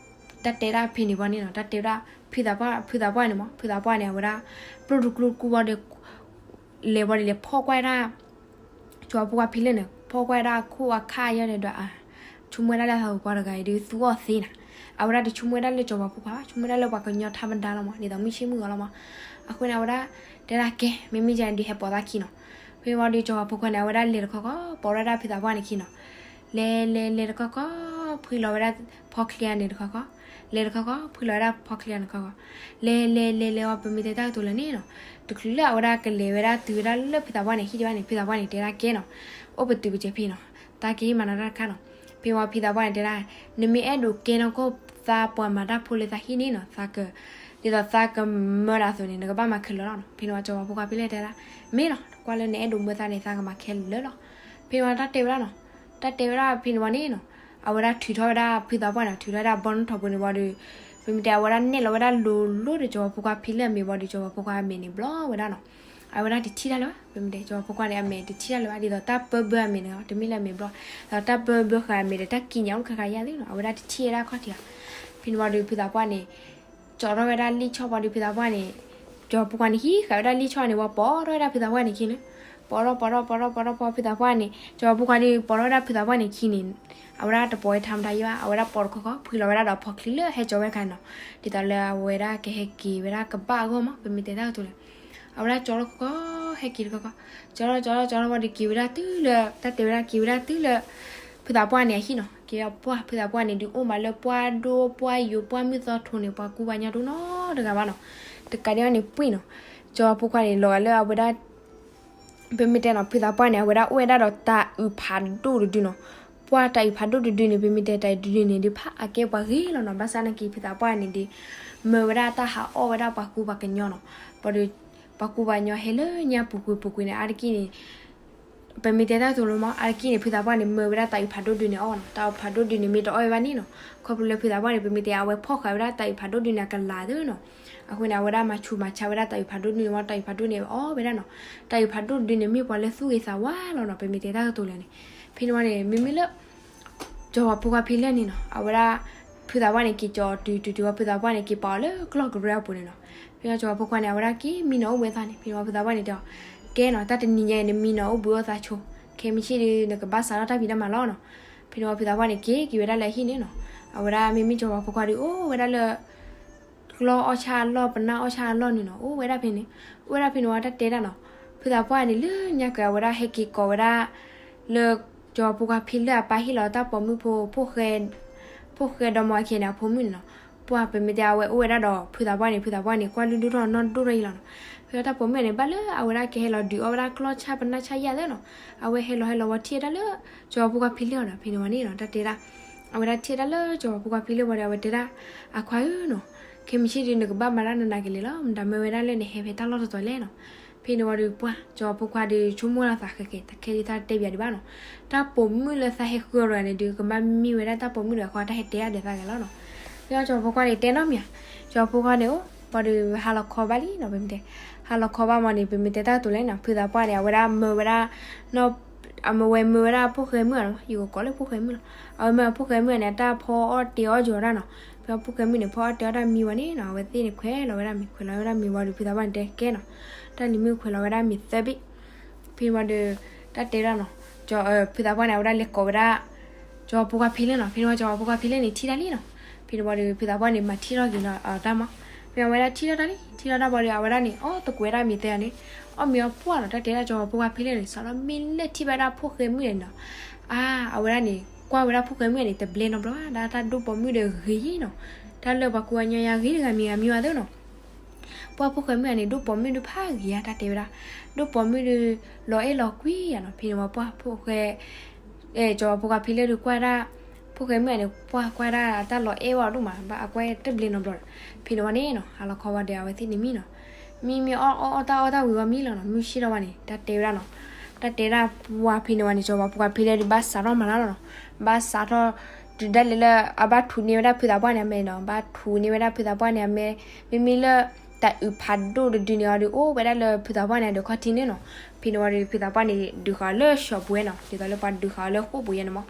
တၢ်တဲဒၣ်ဖဲန့ၣ်ဝံၤန့ၣ်နီၤ, တၢ်တဲဝဲဒၣ် ဖုသးပှၢ် ဖုသးပှၢ်န့ၣ်မး ဖုသးပှၢ်န့ၣ် အဝဲဒၣ် ပျိၢ်တကျိၢ်တကျိၢ်ဝံၤဒီး လဲၤဝံၤဒီးလဲၤဖီၣ်ကွၢ်ဒၣ် စီၤပၤဖိခွါဖံလၢၢ်န့ၣ် ဖီၣ်ကွၢ်ဒၣ်အခိၣ်အခါယါန့ၣ်ဒီး အါ ဆိကမိၣ်ဝဲဒၣ်လၢသးပှၢ်တဂၤအံၤဒုးသူအီၤသ့နီၤ. အဝဲဒၣ်တဆိကမိၣ်ဝဲဒၣ်လၢစီၤပၤဖိခွါဘၣ်, ဆိကမိၣ်ဝဲဒၣ်လၢပှၤကညီထါမဒါလီၤမး, ဒ်သိးမုၢ်ဆ့ၣ်မုၢ်ဂီၤလီၤမး. အဃိန့ၣ် အဝဲဒၣ်တဲဒၣ်ကဲ, မ့မ့ၢ်ယၤဒုးဟဲပိာ်သးခံနီၤ. ဖဲန့ၣ်ဝံၤဒီး စီၤပၤဖိခွါန့ၣ် အဝဲဒၣ်လဲၤတခီခီ ပိာ်ထီၣ်ဝဲဒၣ်ဖုသးပှၢ်န့ၣ်ခံနီၤ. လဲၤလဲၤလဲၤတခီခီ, ဖှံလီၤဝဲဒၣ်ဖီချံအန့ၣ်တခီခီ, လဲၤတခီခီ ဖှံလီၤဝဲဒၣ်ဖီချံအန့ၣ်တခီခီ, လဲၤလဲၤလဲၤလဲၤဝံၤပမ့ၢ်တဲတၢ်ကတိၤလၢန့ၣ်နီၤ, တချုးလၢအဝဲဒၣ်ကလဲၤဝဲဒၣ်တုၤဝဲဒၣ်လၢဖုသးပှၢ်န့ၣ်ဟံၣ်ဒံးဘၣ်န့ၣ် ဖုသးပှၢ်န့ၣ်တဲဒၣ်ကဲနီၤ, အိၣ်ပတုာ်ပစဲးဖဲနီၤ, တၢ်ကဟ့ၣ်မၤနၤတၢ်တခါနီၤ. ဖဲန့ၣ်ဝံၤဖုသးပှၢ်န့ၣ်တဲဒၣ်, နမ့ၢ်အဲၣ်ဒိးကဲနီၢ်ကီၢ်သးပှၤမၤတၢ်ဖိလၢသးဟံၣ်န့ၣ်နီၤ, သးက, ဒ်သိးသးကမၢဒၣ်အသိးန့ၣ် နကဘၣ်မၤခဲလၢာ်လီၤနီၤ. ဖဲန့ၣ်ဝံၤစီၤပၤဖိခွါဖံလၢတဲဒၣ်, မ့ၢ်လီၤ, ကွၢ်လၢနအဲၣ်ဒိးမၢသးန့ၣ် သးကမၤခဲလၢာ်လီၤ. ဖဲန့ၣ်ဝံၤတၢ်တဲဝဲဒၣ်နီၤ, တၢ်တဲဝဲဒၣ်ဖဲန့ၣ်ဝံၤန့ၣ်နီၤ, အဝဲဒၣ်ထုးထီၣ်ဝဲဒၣ်ဖုသးပှၢ်န့ၣ် ထုးထီၣ်ဝဲဒၣ်ဘီနီၣ်ထိးပူၤန့ၣ်ဝံၤဒီး, ပမ့ၢ်တဲအဝဲဒၣ်နဲၣ်လီၤဝဲဒၣ်လိၤလိၤဒီးစီၤပၤဖိခွါဖံလၢအမဲာ်ဝံၤဒီး စီၤပၤဖိခွါအမဲာ်န့ၣ်ဘျီဝဲဒၣ်နီၤ. အဝဲဒၣ်တထံၣ်တၢ်လၢၤဘၣ်, ပမ့ၢ်တဲစီၤပၤဖိခွါန့ၣ် အမဲာ်တထံၣ်တၢ်လၢၤဘၣ်, ဒ်သိးတၢ်ပၢဘၢအမဲာ်န့ၣ် တမ့ၢ်လၢအမဲာ်ဘျီ, ဒီးတၢ်ပၢဘၢဃာ်အမဲာ်ဒီး တၢ်ကံးညာ်အိၣ်ခါခါယါသ့နီၤ, အဝဲဒၣ်တထံၣ်ဝဲဒၣ်ခီၣ်ထံးဧါ. ဖဲန့ၣ်ဝံၤဒီးဖုသးပှၢ်န့ၣ် ကၠီထီၣ်ဝဲဒၣ်လံာ်ဆီၣ်ဝံၤဒီးဖုသးပှၢ်န့ၣ်, စီၤပၤဖိခွါန့ၣ်ဟံးဃာ်ဝဲဒၣ်လံာ်ဆီၣ်န့ၣ်ဝံၤ ပိာ်ထီၣ်ဝဲဒၣ်ဖုသးပှၢ်န့ၣ်ခံန့ၣ်, ပိာ်ထီၣ်ပိာ်ထီၣ်ပိာ်ထီၣ်ပိာ်ထီၣ်ပိာ် ဖုသးပှၢ်န့ၣ် စီၤပၤဖိခွါဒီးပိာ်ထီၣ်ဝဲဒၣ်ဖုသးပှၢ်န့ၣ်ခံန့ၣ်, အဝဲဒၣ်တပိာ်ဝဲထါမတၤယါဘၣ်, အဝဲဒၣ်ပိာ်တခီခီ ဖှံလီၤဝဲဒၣ်ဒီးဖီချံလၢဟဲကၠီဝဲခါန့ၣ်နီၤ, ဒ်သိးလၢအဝဲဒၣ်ကဟဲက့ၤဝဲဒၣ်ကဘၣ်အဂီၢ်မး, ပမ့ၢ်တဲတၢ်ကတိၤလဲၣ် အဝဲဒၣ်ကၠီထီၣ်ခီခီ ဟဲက့ၤတခီခီ, ကၠီထီၣ်ကၠီထီၣ်ကၠီထီၣ်ဝံၤဒီးက့ၤဝဲဒၣ်တုၤလၢ တၢ်တဲဝဲဒၣ်က့ၤဝဲဒၣ်တုၤလၢ ဖုသးပှၢ်န့ၣ်အဟံၣ်နီၤ, က့ၤပှၢ်ဖုသးပှၢ်န့ၣ် ဒုးအိၣ်မးလၢပှၢ်ဒိၣ်ပှၢ်ယိာ်ပှၢ်မုၢ်သီထိန့ၣ် ပှၤကူပှၤညီတအိၣ်နီတဂၤဘၣ်နီၤ, တကးဒံးဘၣ်န့ၣ်ပှ့ၢ်နီၤ, စီၤပၤဖိခွါန့ၣ် လီၤဂာ်လၢအဝဲဒၣ် ပမ့ၢ်တဲနီၤ ဖုသးပှၢ်န့ၣ် အဝဲဒၣ်အိၣ်ဝဲဒၣ်ဒီးတၢ်အုးဖးဒိၣ်တဒုနီၤ, ပှၢ်တၢ်အုးဖးဒိၣ်တဒုန့ၣ် ပမ့ၢ်တဲတၢ်အုးတဒုန့ၣ် ဒုးဖးအကဲပှၤဂ့ၤလီၤနီၤ, ဘၣ်ဆၣ်နာ်က့ ဖုသးပှၢ်န့ၣ်ဒီး မၢဝဲဒၣ်တၢ်ဟးအီၣ်ဝဲဒၣ်ပှၤကူပှၤကညီနီၤ, ဘၣ်ဒီး ပှၤကူပှၤကညီဟဲလၢညါပူၤကွံာ်ပူၤကွံာ်န့ၣ် အါတက့ၢ်န့ၣ် ပမ့ၢ်တဲတၢ်ကတိၤလၢၤမး အါတက့ၢ်န့ၣ် ဖုသးပှၢ်န့ၣ် မၢဝဲဒၣ်တၢ်အုးဖးဒိၣ်တဒုန့ၣ်အီၣ်နီၤ, တၢ်အုးဖးဒိၣ်တဒုန့ၣ် မ့ၢ်တအီၣ်ဝဲဘၣ်န့ၣ်နီၤ, ခီဖျိလၢဖုသးပှၢ်န့ၣ် ပမ့ၢ်တဲအဝဲဖီၣ်ဃာ်ဝဲဒၣ်တၢ်အုးဖးဒိၣ်တဒုန့ၣ် အကလၤသ့နီၤ, အဃိန့ၣ် အဝဲဒၣ်မၤဆူးမၤဆါဝဲဒၣ်တၢ်အုးဖးဒိၣ်တဒုန့ၣ်မး တၢ်အုးဖးဒိၣ်န့ၣ်အီၣ်ဝဲဒၣ်နီၤ, တၢ်အုးဖးဒိၣ်တဒုန့ၣ် မ့ၢ်ပှၤလၢသူၣ်ဂ့ၤသးဝါလီၤနီၤ, ပမ့ၢ်တဲတၢ်ကတိၤလဲၣ်န့ၣ်, ဖဲန့ၣ်ဝံၤန့ၣ် မ့မ့ၢ်လၢ စီၤပၤဖိခွါဖံလၢာ်န့ၣ်နီၤ အဝဲဒၣ် ဖုသးပှၢ်န့ၣ် က့ၤကၠီတုၤတုၤတုၤဝံၤ ဖုသးပှၢ်န့ၣ် က့ၤပာ်အီၤလၢကျီၢ်ကရၢအပူၤန့ၣ်နီၤ, ဖဲန့ၣ်စီၤပၤဖိခွါန့ၣ် အဝဲဒၣ်က့ၤမံနီၤအိၣ်ဘှံးအိၣ်သါန့ၣ် ဖဲန့ၣ်ဝံၤဖုသးပှၢ်န့ၣ်တဲအီၤ, ကဲနီၤ တၢ်တနံၤညါအံၤ နမံနီၤအိၣ်ဘှံးအိၣ်သါဆိ, ခဲမုၢ်ဆ့ၣ်ဒီး နကဘၣ်စးထီၣ်တၢ်ဖံးတၢ်မၤလီၤနီၤ, ဖဲန့ၣ်ဝံၤဖုသးပှၢ်န့ၣ် က့ၤက့ၤဝဲဒၣ်လၢအဟံၣ်န့ၣ်နီၤ, အဝဲဒၣ်မ့မ့ၢ်စီၤပၤဖိခွါဒီး အိၣ်ဝဲဒၣ်လၢ ကျီၢ်အီၣ်ဆၣ်အလီၢ် ပနၢ်အီၣ်ဆၣ်အလီၢ်န့ၣ်နီၤ, အိၣ်ဝဲဒၣ်ဖဲန့ၣ်, အိၣ်ဝဲဒၣ်ဖဲန့ၣ်ဝံၤတၢ်တဲဒၣ်နီၤ, ဖုသးပှၢ်န့ၣ် လၢညါက့ၤအဝဲဒၣ်ဟဲက့ၤကိးဝဲဒၣ် လၢ စီၤပၤဖိခွါဖံလၢာ်အပၢ်ဟ့ၣ်လီၤတၢ်ပိာ်မုၣ်ဖိ ဖိၣ်ဃဲ ဒီမါဝၤခံဂၤန့ၣ် အဖိမုၣ်န့ၣ်နီၤ, ပှၢ်ပမ့ၢ်တဲအဝဲအိၣ်ဝဲဒၣ်ဒီးဖုသးပှၢ်န့ၣ် ဖုသးပှၢ်န့ၣ် ကွၢ်လုၢ်ဒိၣ်ထီၣ်နီၢ်ဒိၣ်ထီၣ်အံၤလီၤနီၤ, ဖဲတၢ်ပိာ်မုၣ်န့ၣ် ဘၣ်လၢအဝဲဒၣ်ကဟဲလီၤဒုးအီၣ်ဝဲဒၣ်ကျီၢ်ဆၣ်ပနၢ်ဆၣ်ယဲၢ်သ့နီၤ, အဝဲဟဲလီၤဟဲလီၤဝံၤထံၣ်ဝဲဒၣ်လၢ စီၤပၤဖိခွါဖံလၢာ်နီၤ, ဖဲန့ၣ်ဝံၤန့ၣ်နီၤ တၢ်တဲဒၣ် အဝဲဒၣ်ထံၣ်ဝဲဒၣ်လၢစီၤပၤဖိခွါဖံလၢာ်ဝံၤဒီး အဝဲတဲဒၣ် အခွါဧၢနီၤ, ခဲမုၢ်ဆ့ၣ်ဒီး နကဘၣ်မၤတၢ်နးနးကလဲာ်လီၤ, မတၤမၢဝဲဒၣ်လၢနဟဲဖဲတၢ်လီၢ်တတီၤလဲၣ်နီၤ, ဖဲန့ၣ်ဝံၤဒီးပှၢ် စီၤပၤဖိခွါဒီး ဆိကမိၣ်လီၤသးဃဲဃဲ တခဲဒုးသးတဲဘၣ်ဒံးဘၣ်နီၤ, တၢ်ပိာ်မုၣ်လၢသးဟဲဃုအီၤတဂၤန့ၣ်ဒီး ကဘၣ်မံဝဲဒၣ်တၢ်ပိာ်မုၣ်တဂၤဃီ တၢ်ဟဲတဲအါဒီးသးဂဲၤလီၤနီၤ, ဖဲစီၤပၤဖိခွါန့ၣ်တဲနီတမံၤဧါ, စီၤပၤဖိခွါန့ၣ်အိၣ် ဘၣ်ဒီးဟါလီၤခီဘၣ်လံနီၤ ပမ့ၢ်တဲ, ဟါလီၤခီဘၣ်မးန့ၣ် ပမ့ၢ်တဲတၢ်ကတိၤလဲၣ်နီၤ, ဖုသးပှၢ်န့ၣ် အဝဲဒၣ်မၢဝဲဒၣ် အမၢဝဲမၢဝဲဒၣ်ဖိၣ်ဃဲမုၣ်ဧါနီၤ, ယကကိးလၢဖိၣ်ဃဲမုၣ်လီၤ, အဝဲမၢဖိၣ်ဃဲမုၣ်န့ၣ် အတၢ်ဖီအီၣ်တ့အီၣ်ယီၤဒၣ်နီၤ, ဖဲဖိၣ်ဃဲမုၣ်န့ၣ် ဖီအီၣ်တ့အီၣ်တၢ်မံဝံၤန့ၣ်နီၤ အဝဲသ့ၣ်န့ၣ်ခွဲးလီၤဝဲဒၣ်မ့ၤ ခွဲးလီၤဝဲဒၣ်မ့ၤဝံၤဒီး ဖုသးပှၢ်န့ၣ်တဲကဲနီၤ, တၢ်လံၤမုၣ်ခွဲးလီၤဝဲဒၣ်မ့ၤသၢဘ့ၣ်, ဖဲန့ၣ်ဝံၤဒီး တၢ်တဲဒၣ်နီၤ, ဖုသးပှၢ်န့ၣ် အဝဲဒၣ်လဲၤကိးဝဲဒၣ် စီၤပၤဖိခွါဖံလၢာ်နီၤ, ဖဲန့ၣ်ဝံၤစီၤပၤဖိခွါဖံလၢာ်န့ၣ်ထံၣ်တၢ်လံနီၤ, ဖဲန့ၣ်ဝံၤဒီး ဖုသးပှၢ်န့ၣ် မၤထံၣ်ထီၣ်က့ၤနီၤ အတၢ်မး, ဖဲအဝဲဒၣ်ထံၣ်ထီၣ်တၢ်လံ ထံၣ်ထီၣ်တၢ်ဘၣ်ဒီး အဝဲဒၣ်န့ၣ် အီၣ်သကိးဝဲဒၣ်မ့ၤသၢဂၤန့ၣ်, အီၣ်မ့ၤအီၣ်ပှၢ်နီၤ တၢ်တဲဒၣ်စီၤပၤဖိခွါဖံလၢာ်န့ၣ် စးထီၣ်မ့ၢ်လဲၣ်ထံၣ်ဘၣ်ဒၣ်ဖိၣ်ဃဲမုၣ်န့ၣ်နီၤ, အါ အဝဲဒၣ်န့ၣ် ကွၢ်ဝဲဒၣ်ဖိၣ်ဃဲမုၣ်န့ၣ် တဘျဲနီတဘျီဘၣ် ဒၣ်တၢ်ဒိၣ်ပိာ်မုၣ်ဒီးဂ့ၤနီၤ, တၢ်လၢပှၤကူပှၤကညီယါဂ့ၤတဂၤမံၤဂၤမံၤဝဲသ့နီၤ ပှၢ်ဖိၣ်ဃဲမုၣ်ဂၤန့ၣ် ဒိၣ်ပိာ်မုၣ်ဒုးဖးဂ့ၤဧါ တၢ်တဲဝဲဒၣ်, ဒိၣ်ပိာ်မုၣ်ဒုး လီၤအဲၣ်လီၤကွံဧါနီၤ, ဖဲန့ၣ်ဝံၤပှၢ်ဖိၣ်ဃဲ စီၤပၤဖိခွါဖံလၢာ်ဒုးကွၢ်ဒၣ် ဖိၣ်ဃဲမုၣ်ဂၤန့ၣ် ပှၢ်ကွၢ်ဒၣ်အတၢ်လီၤအဲၣ်ဝဲဒိၣ်မး ဘၣ်အကွၢ်တဘျဲနီတဘျီဒီး, ဖဲန့ၣ်ဝံၤန့ၣ်နီၤ ဟါလီၤခီဝံၤဒီး အဝဲသ့ၣ်န့ၣ်မံနီၤ, မံမံအီၣ်အီၣ်အီၣ်တၢ်အီၣ်တၢ်ဝံၤဝံၤမံလီၤနီၤ, မုၢ်ဆ့ၣ်ထီၣ်ဝဲန့ၣ် တၢ်တဲဝဲဒၣ်နီၤ, တၢ်တဲဒၣ်ပှၢ်ဖဲန့ၣ်ဝံၤန့ၣ် စီၤပၤဖိခွါဖံလၢာ်ဒုးဘၣ်စးထီၣ်မၤတၢ်လီၤနီၤ, ဘၣ်စးထီၣ် တုၤဒၣ်လဲာ်လၢ အဘၣ်ထူးန့ၢ်ဝဲဒၣ်ဖုသးပှၢ်န့ၣ်အမဲာ်နီၤ, ဘၣ်ထူးန့ၢ်ဝဲဒၣ်ဖုသးပှၢ်န့ၣ်အမဲာ်, မ့မ့ၢ်လၢ တၢ်အုးဖးဒိၣ်တဒုန့ၣ်အီၤဒီး အိၣ်ဝဲဒၣ်လၢဖုသးပှၢ်န့ၣ်အဒုးခီၣ်ထံးန့ၣ်နီၤ, ဖဲန့ၣ်ဝံၤဒီး ဖုသးပှၢ်န့ၣ် ဒုးဃာ်အီၤလၢဆှီပူၤဝဲနီၤ, ဒ်သိးလၢပှၤဒုးဃာ်အီၤလၢဃိာ်ပူၤယဲန့ၣ်မး,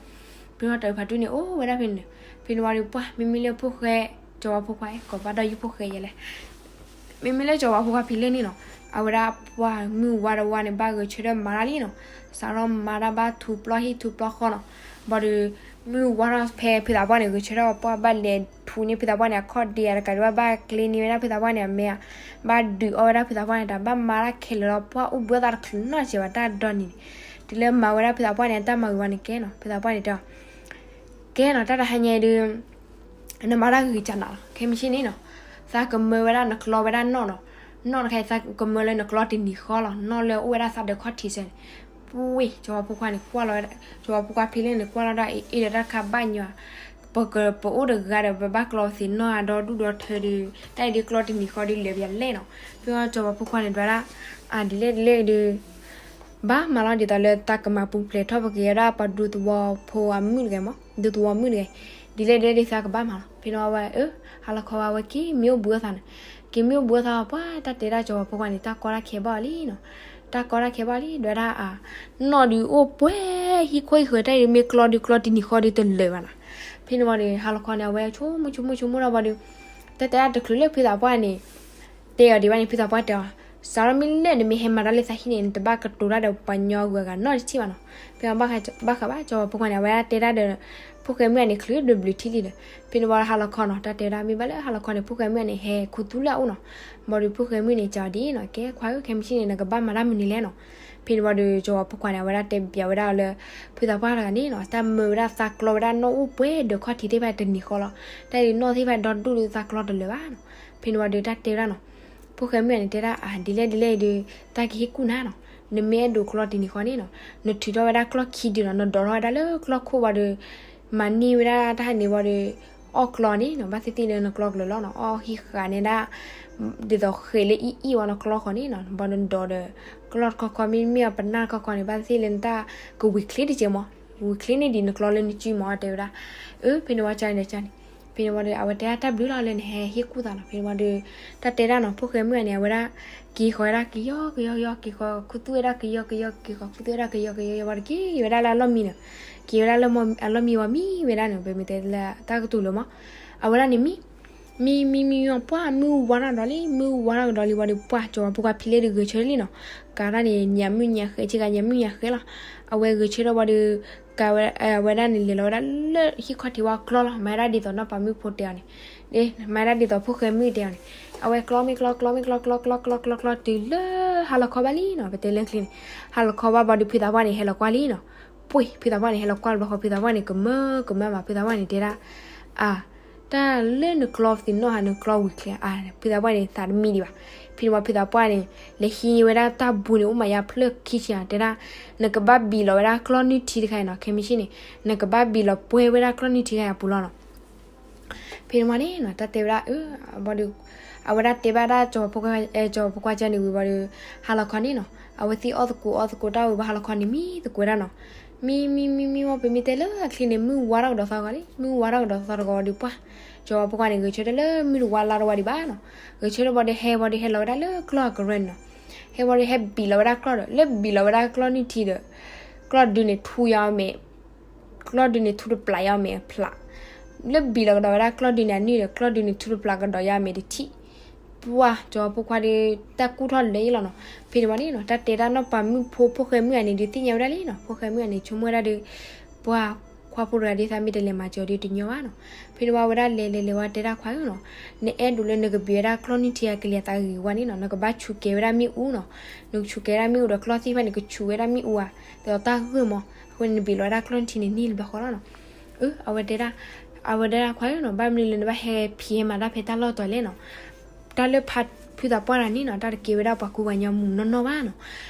ဖဲန့ၣ်ဝံၤတၢ်အုးဖးဒိၣ်န့ၣ် အိၣ်ဝဲဒၣ်ဖဲန့ၣ်, ဖဲန့ၣ်ဝံၤဒီးပှၢ် မ့မ့ၢ်လၢဖိၣ်ဃဲ စီၤပၤဖိခွါ ကိးဘၣ်ဒီးယုၢ်ဖိၣ်ဃဲယဲလဲၣ် မ့မ့ၢ်လၢစီၤပၤဖိခွါဖံလၢာ်န့ၣ်နီၤ, အဝဲဒၣ်ပှၢ်မုၢ်ဝါတဝါန့ၣ် ဘၣ်ဂဲၤဆၢထၢၣ်မၤတၢ်လံနီၤ, စးထီၣ်မၤတၢ်ဘၣ်ထူးပျီဟံၣ်ထူးပျီဃီနီၤ, ဘၣ်ဒီး မုၢ်ဝါထီၣ်ဖဲဖုသးပှၢ်န့ၣ် ဂဲၤဆၢထၢၣ်ပှၢ်ဘၣ်လဲၤထူန့ၢ်ဖုသးပှၢ်န့ၣ် အခီၣ်ဒ့ဧါတကးဒံးဘၣ် ဘၣ်ကျ့န့ၢ်ဝဲဒၣ်ဖုသးပှၢ်န့ၣ်အမဲဧါ, ဘၣ်ဒုးအီၣ်ဝဲဒၣ်ဖုသးပှၢ်န့ၣ် တၢ်ဘၣ်မၤတၢ်ခဲလၢာ်လီၤ ပှၢ်အိၣ်ဘှံးအီၣ်သးတချုးနီတစဲးဘၣ် တၢ်ဒိးန့ၢ်န့ၣ်, တုၤလၢမၤဝဲဒၣ်ဖုသးပှၢ်န့ၣ် တၢ်မၤဂ့ၤဝဲန့ၣ်ကဲနီၤ ဖုသးပှၢ်န့ၣ်တဲအီၤ ကဲနီၤ တၢ်တဟါညါအံၤဒုး နမၤတၢ်ဂ့ၤကနၤလီၤ ခဲမုၢ်ဆ့ၣ်န့ၣ်နီၤ, သးကမၢဝဲဒၣ်နကျီဝဲဒၣ်နီၣ်နီၤ, နီၣ်တခါအံၤ သးကမၢလၢနကျီတနံၤဃီလီၤ နီၣ်လၢအိၣ်ဝဲဒၣ်သးဒၢးခီၣ်ထံးစဲန့ၣ်, ပှ့ၤ ကၠီၤပၤဖိခွါန့ၣ်ကွၢ်လီၤဝဲဒၣ်, ကၠီၤပၤဖိခွါဖဲလဲၣ်န့ၣ် ကွၢ်လီၤဒၣ် အ့ၣ်ဒီးတၢ်တခါဘၣ်ညီ, ပကပအိၣ်တဂၤဒီး ပဘၣ်ကျီသ့ၣ်နီၣ်ဧါ ဒီဒူၣ်ဒီထၢဒုး တၢ်အံၤဒုးကျီတနံၤဃီဒုးလဲၤပယလဲၣ်နီၤ, ဖဲအီၤကၠီၤပၤဖိခွါန့ၣ်ဒွးဒၣ်, အါ ဒ်လဲၣ်ဒ်လဲၣ်ဒုး ဘၣ်မၤလီၤ ဒ်သိးလၢသးကမၤပူၤဖျဲးထီၣ်ပက့ၤဝဲဒၣ်ပှၤဒူသဝီဖိအမုၣ်တဂၤမး ဒူသဝီမုၣ်တဂၤ, ဒ်လဲၣ်ဒ်လဲၣ်ဒ်သးကဘၣ်မၤလီၤ ဖဲန့ၣ်ဝဲ, ဟါလီၤခီဝဲက့ၤမ့ၢ်အိၣ်ဘှံးအီၣ်သးန့ၣ်, က့ၤမ့ၢ်အိၣ်ဘှံးအီၣ်သး ပှၤတၢ်တဲဒၣ်ကၠီၤပၤဖိခွါန့ၣ် တၢ်ကီတၢ်ခဲဘၣ်အီၤလံနီၤ, တၢ်ကီတၢ်ခဲဘၣ်အီၤလံ ဒွးဒၣ်အါ, နီၣ်ဒုးအိၣ်ပှဲၤဟံၣ်ခိၣ်ဟံၣ်ဃၢၤ တၢ်အံၤဒုးမ့ၢ်ကျီဒုးကျီတနံၤဃီဒုးတလၢာ်ဘၣ်နီၤ, ဖဲန့ၣ်ဝဲဒီး ဟါလီၤခီန့ၣ် အဝဲဆိကမိၣ်ဆိကမိၣ်ဆိကမိၣ်ထီၣ်ဝဲဒီး, တၢ်တဲဒၣ်တချုးလၢဖုသးပှၢ်န့ၣ် တဲအီၤဒံးဘၣ်န့ၣ် ဖုသးပှၢ်တဲအီၤ, စးထီၣ်မ့ၢ်လၢနမ့ၢ်ဟဲမၤတၢ်လၢသးဟံၣ်န့ၣ် နတဘၣ်ကတိၤတၢ်ဒီးပှၤညီဂုၤအဂၤနီတထံၣ်ဘၣ်နီၤ, ဖဲဘၣ်ဃးဘၣ်ကၠီၤပၤဖိခွါန့ၣ် အဝဲဒၣ်တဲဒၣ်ဒီး ဖိၣ်ဃဲမုၣ်ဂၤန့ၣ် ချုးတဘျုးထံၣ်လံဒီး, ဖဲန့ၣ်ဝဲဒီးဟါလီၤခီနီၤ တၢ်တဲဝဲဒၣ်မ့ၢ်ဘၣ်လၢဟါလီၤခီန့ၣ် ဖိၣ်ဃဲမုၣ်ဂၤန့ၣ် ဟဲခူသူၣ်လၢအအိၣ်နီၤ, ဘၣ်ဒီးဖိၣ်ဃဲမုၣ်န့ၣ် ကးအီၤဒ်နီၤ ကဲခွါဧၢ ခဲမုၢ်ဆ့ၣ်န့ၣ် နကဘၣ်မၤတၢ်မနုၤလဲၣ်နီၤ, ဖဲန့ၣ်ဝဲဒီးကၠီၤပၤဖိခွါန့ၣ် အဝဲဒၣ်တဲပၠးဝဲဒၣ်အီၤလၢ ဖုသးပှၢ်တဂၤန့ၣ်နီၤ တၢ်မၢဝဲဒၣ်သးကျီဝဲဒၣ်နီၣ်အိၣ်ပှဲၤဒၢးခီၣ်ထံးသ့ၣ်တဖၣ်တနံၤဃီလီၤ, တၢ်အံၤနီၣ်သ့ၣ်တဖၣ်ဒီဒူၣ်ဒုးသးကျီတလၢာ်ဘၣ်နီၤ, ဖဲန့ၣ်ဝဲဒီးတၢ်တဲဝဲဒၣ်နီၤ, ဖိၣ်ဃဲမုၣ်ဂၤန့ၣ်တဲဒၣ်အါ ဒ်လဲၣ်ဒ်လဲၣ်အံၤဒုး တၢ်ကဟ့ၣ်ကူၣ်နၤနီၤ, နမ့ၢ်အဲၣ်ဒိးကျီတနံၤဃီန့ၣ်နီၤ, နထုးထီၣ်ဝဲဒၣ်ကျီၢ်ခံဒုနီၤ နဒိးထီၣ်ဝဲဒၣ်လၢကျီၢ်ခိၣ်ဝံၤဒီး မၤန့ၢ်ဝဲဒၣ်တၢ်ဟဲန့ၣ်ဝံၤဒီး အီၣ်ကျီန့ၣ်နီၤ ဘၣ်သ့ၣ်သ့ၣ်လၢနကျီကျၢၤလီၤနီၤ အီၣ်ဟံးဃာ်န့ၢ်ဒၣ် ဒ်သိးဃဲးလၢအံၣ်အံၣ်ဝံၤနကျီဃီန့ၣ်နီၤ ဘၣ်နဒိးဒီး ကျီၢ်တခီခီ မ့မ့ၢ်အပနၢ်တခီခီန့ၣ် ဘၣ်သ့ၣ်သ့ၣ်လၢနတၢ်ကဝံၤချ့တက့ၢ်မး, ဝံၤချ့န့ၢ်ဒံးနကျီလၢနစုမး တဲဝဲဒၣ်, အၢ ဖဲန့ၣ်ဝံၤကန့ၣ်န့ၣ်, ဖဲန့ၣ်ဝံၤဒီး အဝဲတဲဒၣ်တၢ်ဘျုးလီၤလၢနဟဲဟ့ၣ်ကူၣ်သးနီၤ ဖဲန့ၣ်ဝံၤဒီး တၢ်တဲဒၣ်နီၤ ဖိၣ်ဃဲမုၣ်ဂၤန့ၣ် အဝဲဒၣ် က့ၤဃီၤဝဲဒၣ်ကယီကယီကယီ က့ၤဃီၤခူသူၣ်ဝဲဒၣ်ကယီကယီ က့ၤဃီၤခူသူၣ်ဝဲဒၣ်ကယီကယီ ယဝံၤဒီးက့ၤဝဲဒၣ်လၢအလီၢ်မံနီၤ, က့ၤဝဲဒၣ်လၢအလီၢ်မံဝံၤမံဝဲဒၣ်န့ၣ် ပမ့ၢ်တဲလၢတၢ်ကတိၤလၢမး, အဝဲဒၣ်န့ၣ်မံ မံမံမံ ပှၢ်မုၢ်ဝါထီၣ်ကဒီးလံ မုၢ်ဝါထီၣ်ကဒီးလံဝံၤဒီး ပှၢ်ကၠီၤပၤဖိခွါဖံးလဲၣ်ဒီးဂဲၤဆၢထၢၣ်လံနီၤ, ကးတၢ်န့ၣ် ညၣ်မုၢ်ညၣ်ဃဲ ဆ့ကၤညၣ်မုၢ်ညၣ်ဃဲလီၤ, အဝဲဂဲၤဆၢထၢၣ်ဝံၤဒီး ကးဝဲ အဝဲဒၣ်န့ၣ် လဲၤလီၤဝဲဒၣ်လၢဟံၣ်ခီၣ်ထံးဝံၤကျီလီၤ မၤဝဲဒၣ်ဒ်သိးနီၢ်ပၤမုၣ်ဖိတဲအီၤန့ၣ်, မၤဝဲဒၣ်ဒ်သိးဖိၣ်ဃဲမုၣ်တဲအီၤန့ၣ်, အဝဲကျီမ့ၢ်ကျီ ကျီမ့ၢ်ကျီ ကျီကျီကျီကျီကျီကျီတုၤလၢဟါလီၤခီဘၣ်လံနီၤ ပတဲလၢချ့န့ၣ်, ဟါလီၤခီဘၣ်ဘၣ်ဒီးဖုသးပှၢ်န့ၣ် ဟဲလီၤကွၢ်လံနီၤ, ပှ့ၤ ဖုသးပှၢ်န့ၣ် ဟဲလီၤကွၢ်တဘျီဃီ ဖုသးပှၢ်န့ၣ် ကမၢကမၢဘၣ် ဖုသးပှၢ်န့ၣ်တဲဒၣ်, အါ တၢ်လၢနကျီသ့ၣ်နီၣ်ဟး နကျီဝံၤချ့ဧါ, ဖုသးပှၢ်န့ၣ် သးတမံဒံးဘၣ်, ဖဲန့ၣ်ဝံၤဖုသးပှၢ်န့ၣ် လဲၤဟံးဝဲဒၣ်တၢ်ဘိန့ၣ် အိၣ်မးယါဖျၢၣ်ခံဆံဧါ တဲဒၣ်, နကဘၣ်ဘံးလီၤဝဲဒၣ်ကျီၢ်နုၢ်ထံတခါအံၤနီၤ ခဲမုၢ်ဆ့ၣ်န့ၣ်, နကဘၣ်ဘံးလီၤပှဲၤဝဲဒၣ်ကျီၢ်နုၢ်ထံတခါအံၤအပူၤလီၤနီၤ ဖဲန့ၣ်ဝံၤန့ၣ်နီၤ တၢ်တဲဝဲဒၣ် အၢ ဘၣ်ဒီး အဝဲဒၣ်တဲဘၣ်ဒၣ်ကၠီၤဖိခွါ ကၠီၤဖိခွါကၢန့ၣ်ဝံၤဘၣ်ဒီး ဟါလီၤခီန့ၣ်နီၤ အဝဲသ့ၣ်အီၣ်သကိးအီၣ်သကိးတၢ်ဝံၤဘၣ် ဟါလီၤခီန့ၣ် မံသကိးဝဲဒၣ်နီၤ မံမံမံမံဝံၤ ပမ့ၢ်တဲလၢအချ့န့ၣ် မုၢ်ဝါထီၣ်ကဒီးသီဂီၤလံ မုၢ်ဝါထီၣ်ကဒီးသီတဂီၤဝံၤဒီးပှၢ် ကၠီၤဖိခွါန့ၣ် ဂဲၤဆၢထၢၣ်လၢမုၢ်တဝါလါတဝါဒံးဘၣ်နီၤ ဂဲၤဆၢထၢၣ်ဘၣ်ဒီး ဟဲဝံၤဒီး ဟဲလီၤဝဲဒၣ်လၢကျီၢ်အကရၢန့ၣ်နီၤ ဟဲဝံၤဒီး ဟဲဘံးလီၤဝဲဒၣ်ကျီၢ်ဒီး လၢဘံးလီၤဝဲဒၣ်ကျီၢ်နုၢ်ထံဒီး ကျီၢ်ဒုန့ၣ်ထူယါအမဲာ် ကျီၢ်ဒုန့ၣ်ထူတပျးယါအမဲာ်အဖျး လၢဘံးလီၤကဒီးဝဲဒၣ်ကျီၢ်ဒုန့ၣ်အနုၢ်ဒီး ကျီၢ်ဒုန့ၣ်ထူတပျးကဒီးယါအမဲာ်တထံၣ် ပှၢ် ကၠီၤဖိခွါဒီး တၢ်ကူၣ်ထီၣ်လဲၤလီၤနီၤ ဖဲန့ၣ်ဝံၤန့ၣ်နီၤ တၢ်တဲဒၣ်နီၢ်ပၤမုၣ်ဖိ ဖိၣ်ဃဲမုၣ်ဂၤန့ၣ်ဒီး သ့ၣ်ညါဝဲဒၣ်လံနီၤ ဖိၣ်ဃဲမုၣ်ဂၤန့ၣ် ဆိကမိၣ်ဝဲဒၣ်ဒီး ပှၢ် ခွါဖိတဂၤဒီး သးမ့ၢ်တလဲၤမၤစၢၤဒီးတညီဘၣ်နီၤ ဖဲန့ၣ်ဝံၤဝဲဒၣ်လဲၤလဲၤလဲၤဝံၤတဲဒၣ်ခွါဧၢနီၤ နအဲၣ်ဒိးလၢနကဘံးဝဲဒၣ်ကျီၢ်နုၢ်ထံအကလံၤအသးဂ့ၤဝဲန့ၣ်နီၤ နကဘၣ်ဆူးကဲၤဝဲဒၣ်မ့ၣ်အူနီၤ နကဆူးကဲၤဝဲဒၣ်မ့ၣ်အူဒီးကျီၢ်သ့ၣ်တဖၣ်န့ၣ် ကဆူးဝဲဒၣ်မ့ၣ်အူဧါ ဒ်သိးတၢ်ဂၢၢ်မး အဃိန့ၣ်နဘံးလီၤဝဲဒၣ်ကျီၢ်နုၢ်ထံန့ၣ်န့ၢ်လၢဘျီဃီလီၤနီၤ အၢ အဝဲတဲဒၣ် အဝဲတဲဒၣ်ခွါဧၢနီၤ ဘၣ်မနုၤလၢနဘၣ်ဟဲဖံးဟဲမၤတၢ်ဖဲတၢ်လီၢ်တီၤလဲၣ်နီၤ တၢ်လၢဖုသးပှၢ်တဂၤန့ၣ်နီၤ တၢ်တကဲဝဲဒၣ်ပှၤကူပှၤကညီမုၢ်နီၢ်နီၢ်ဘၣ်နီၤ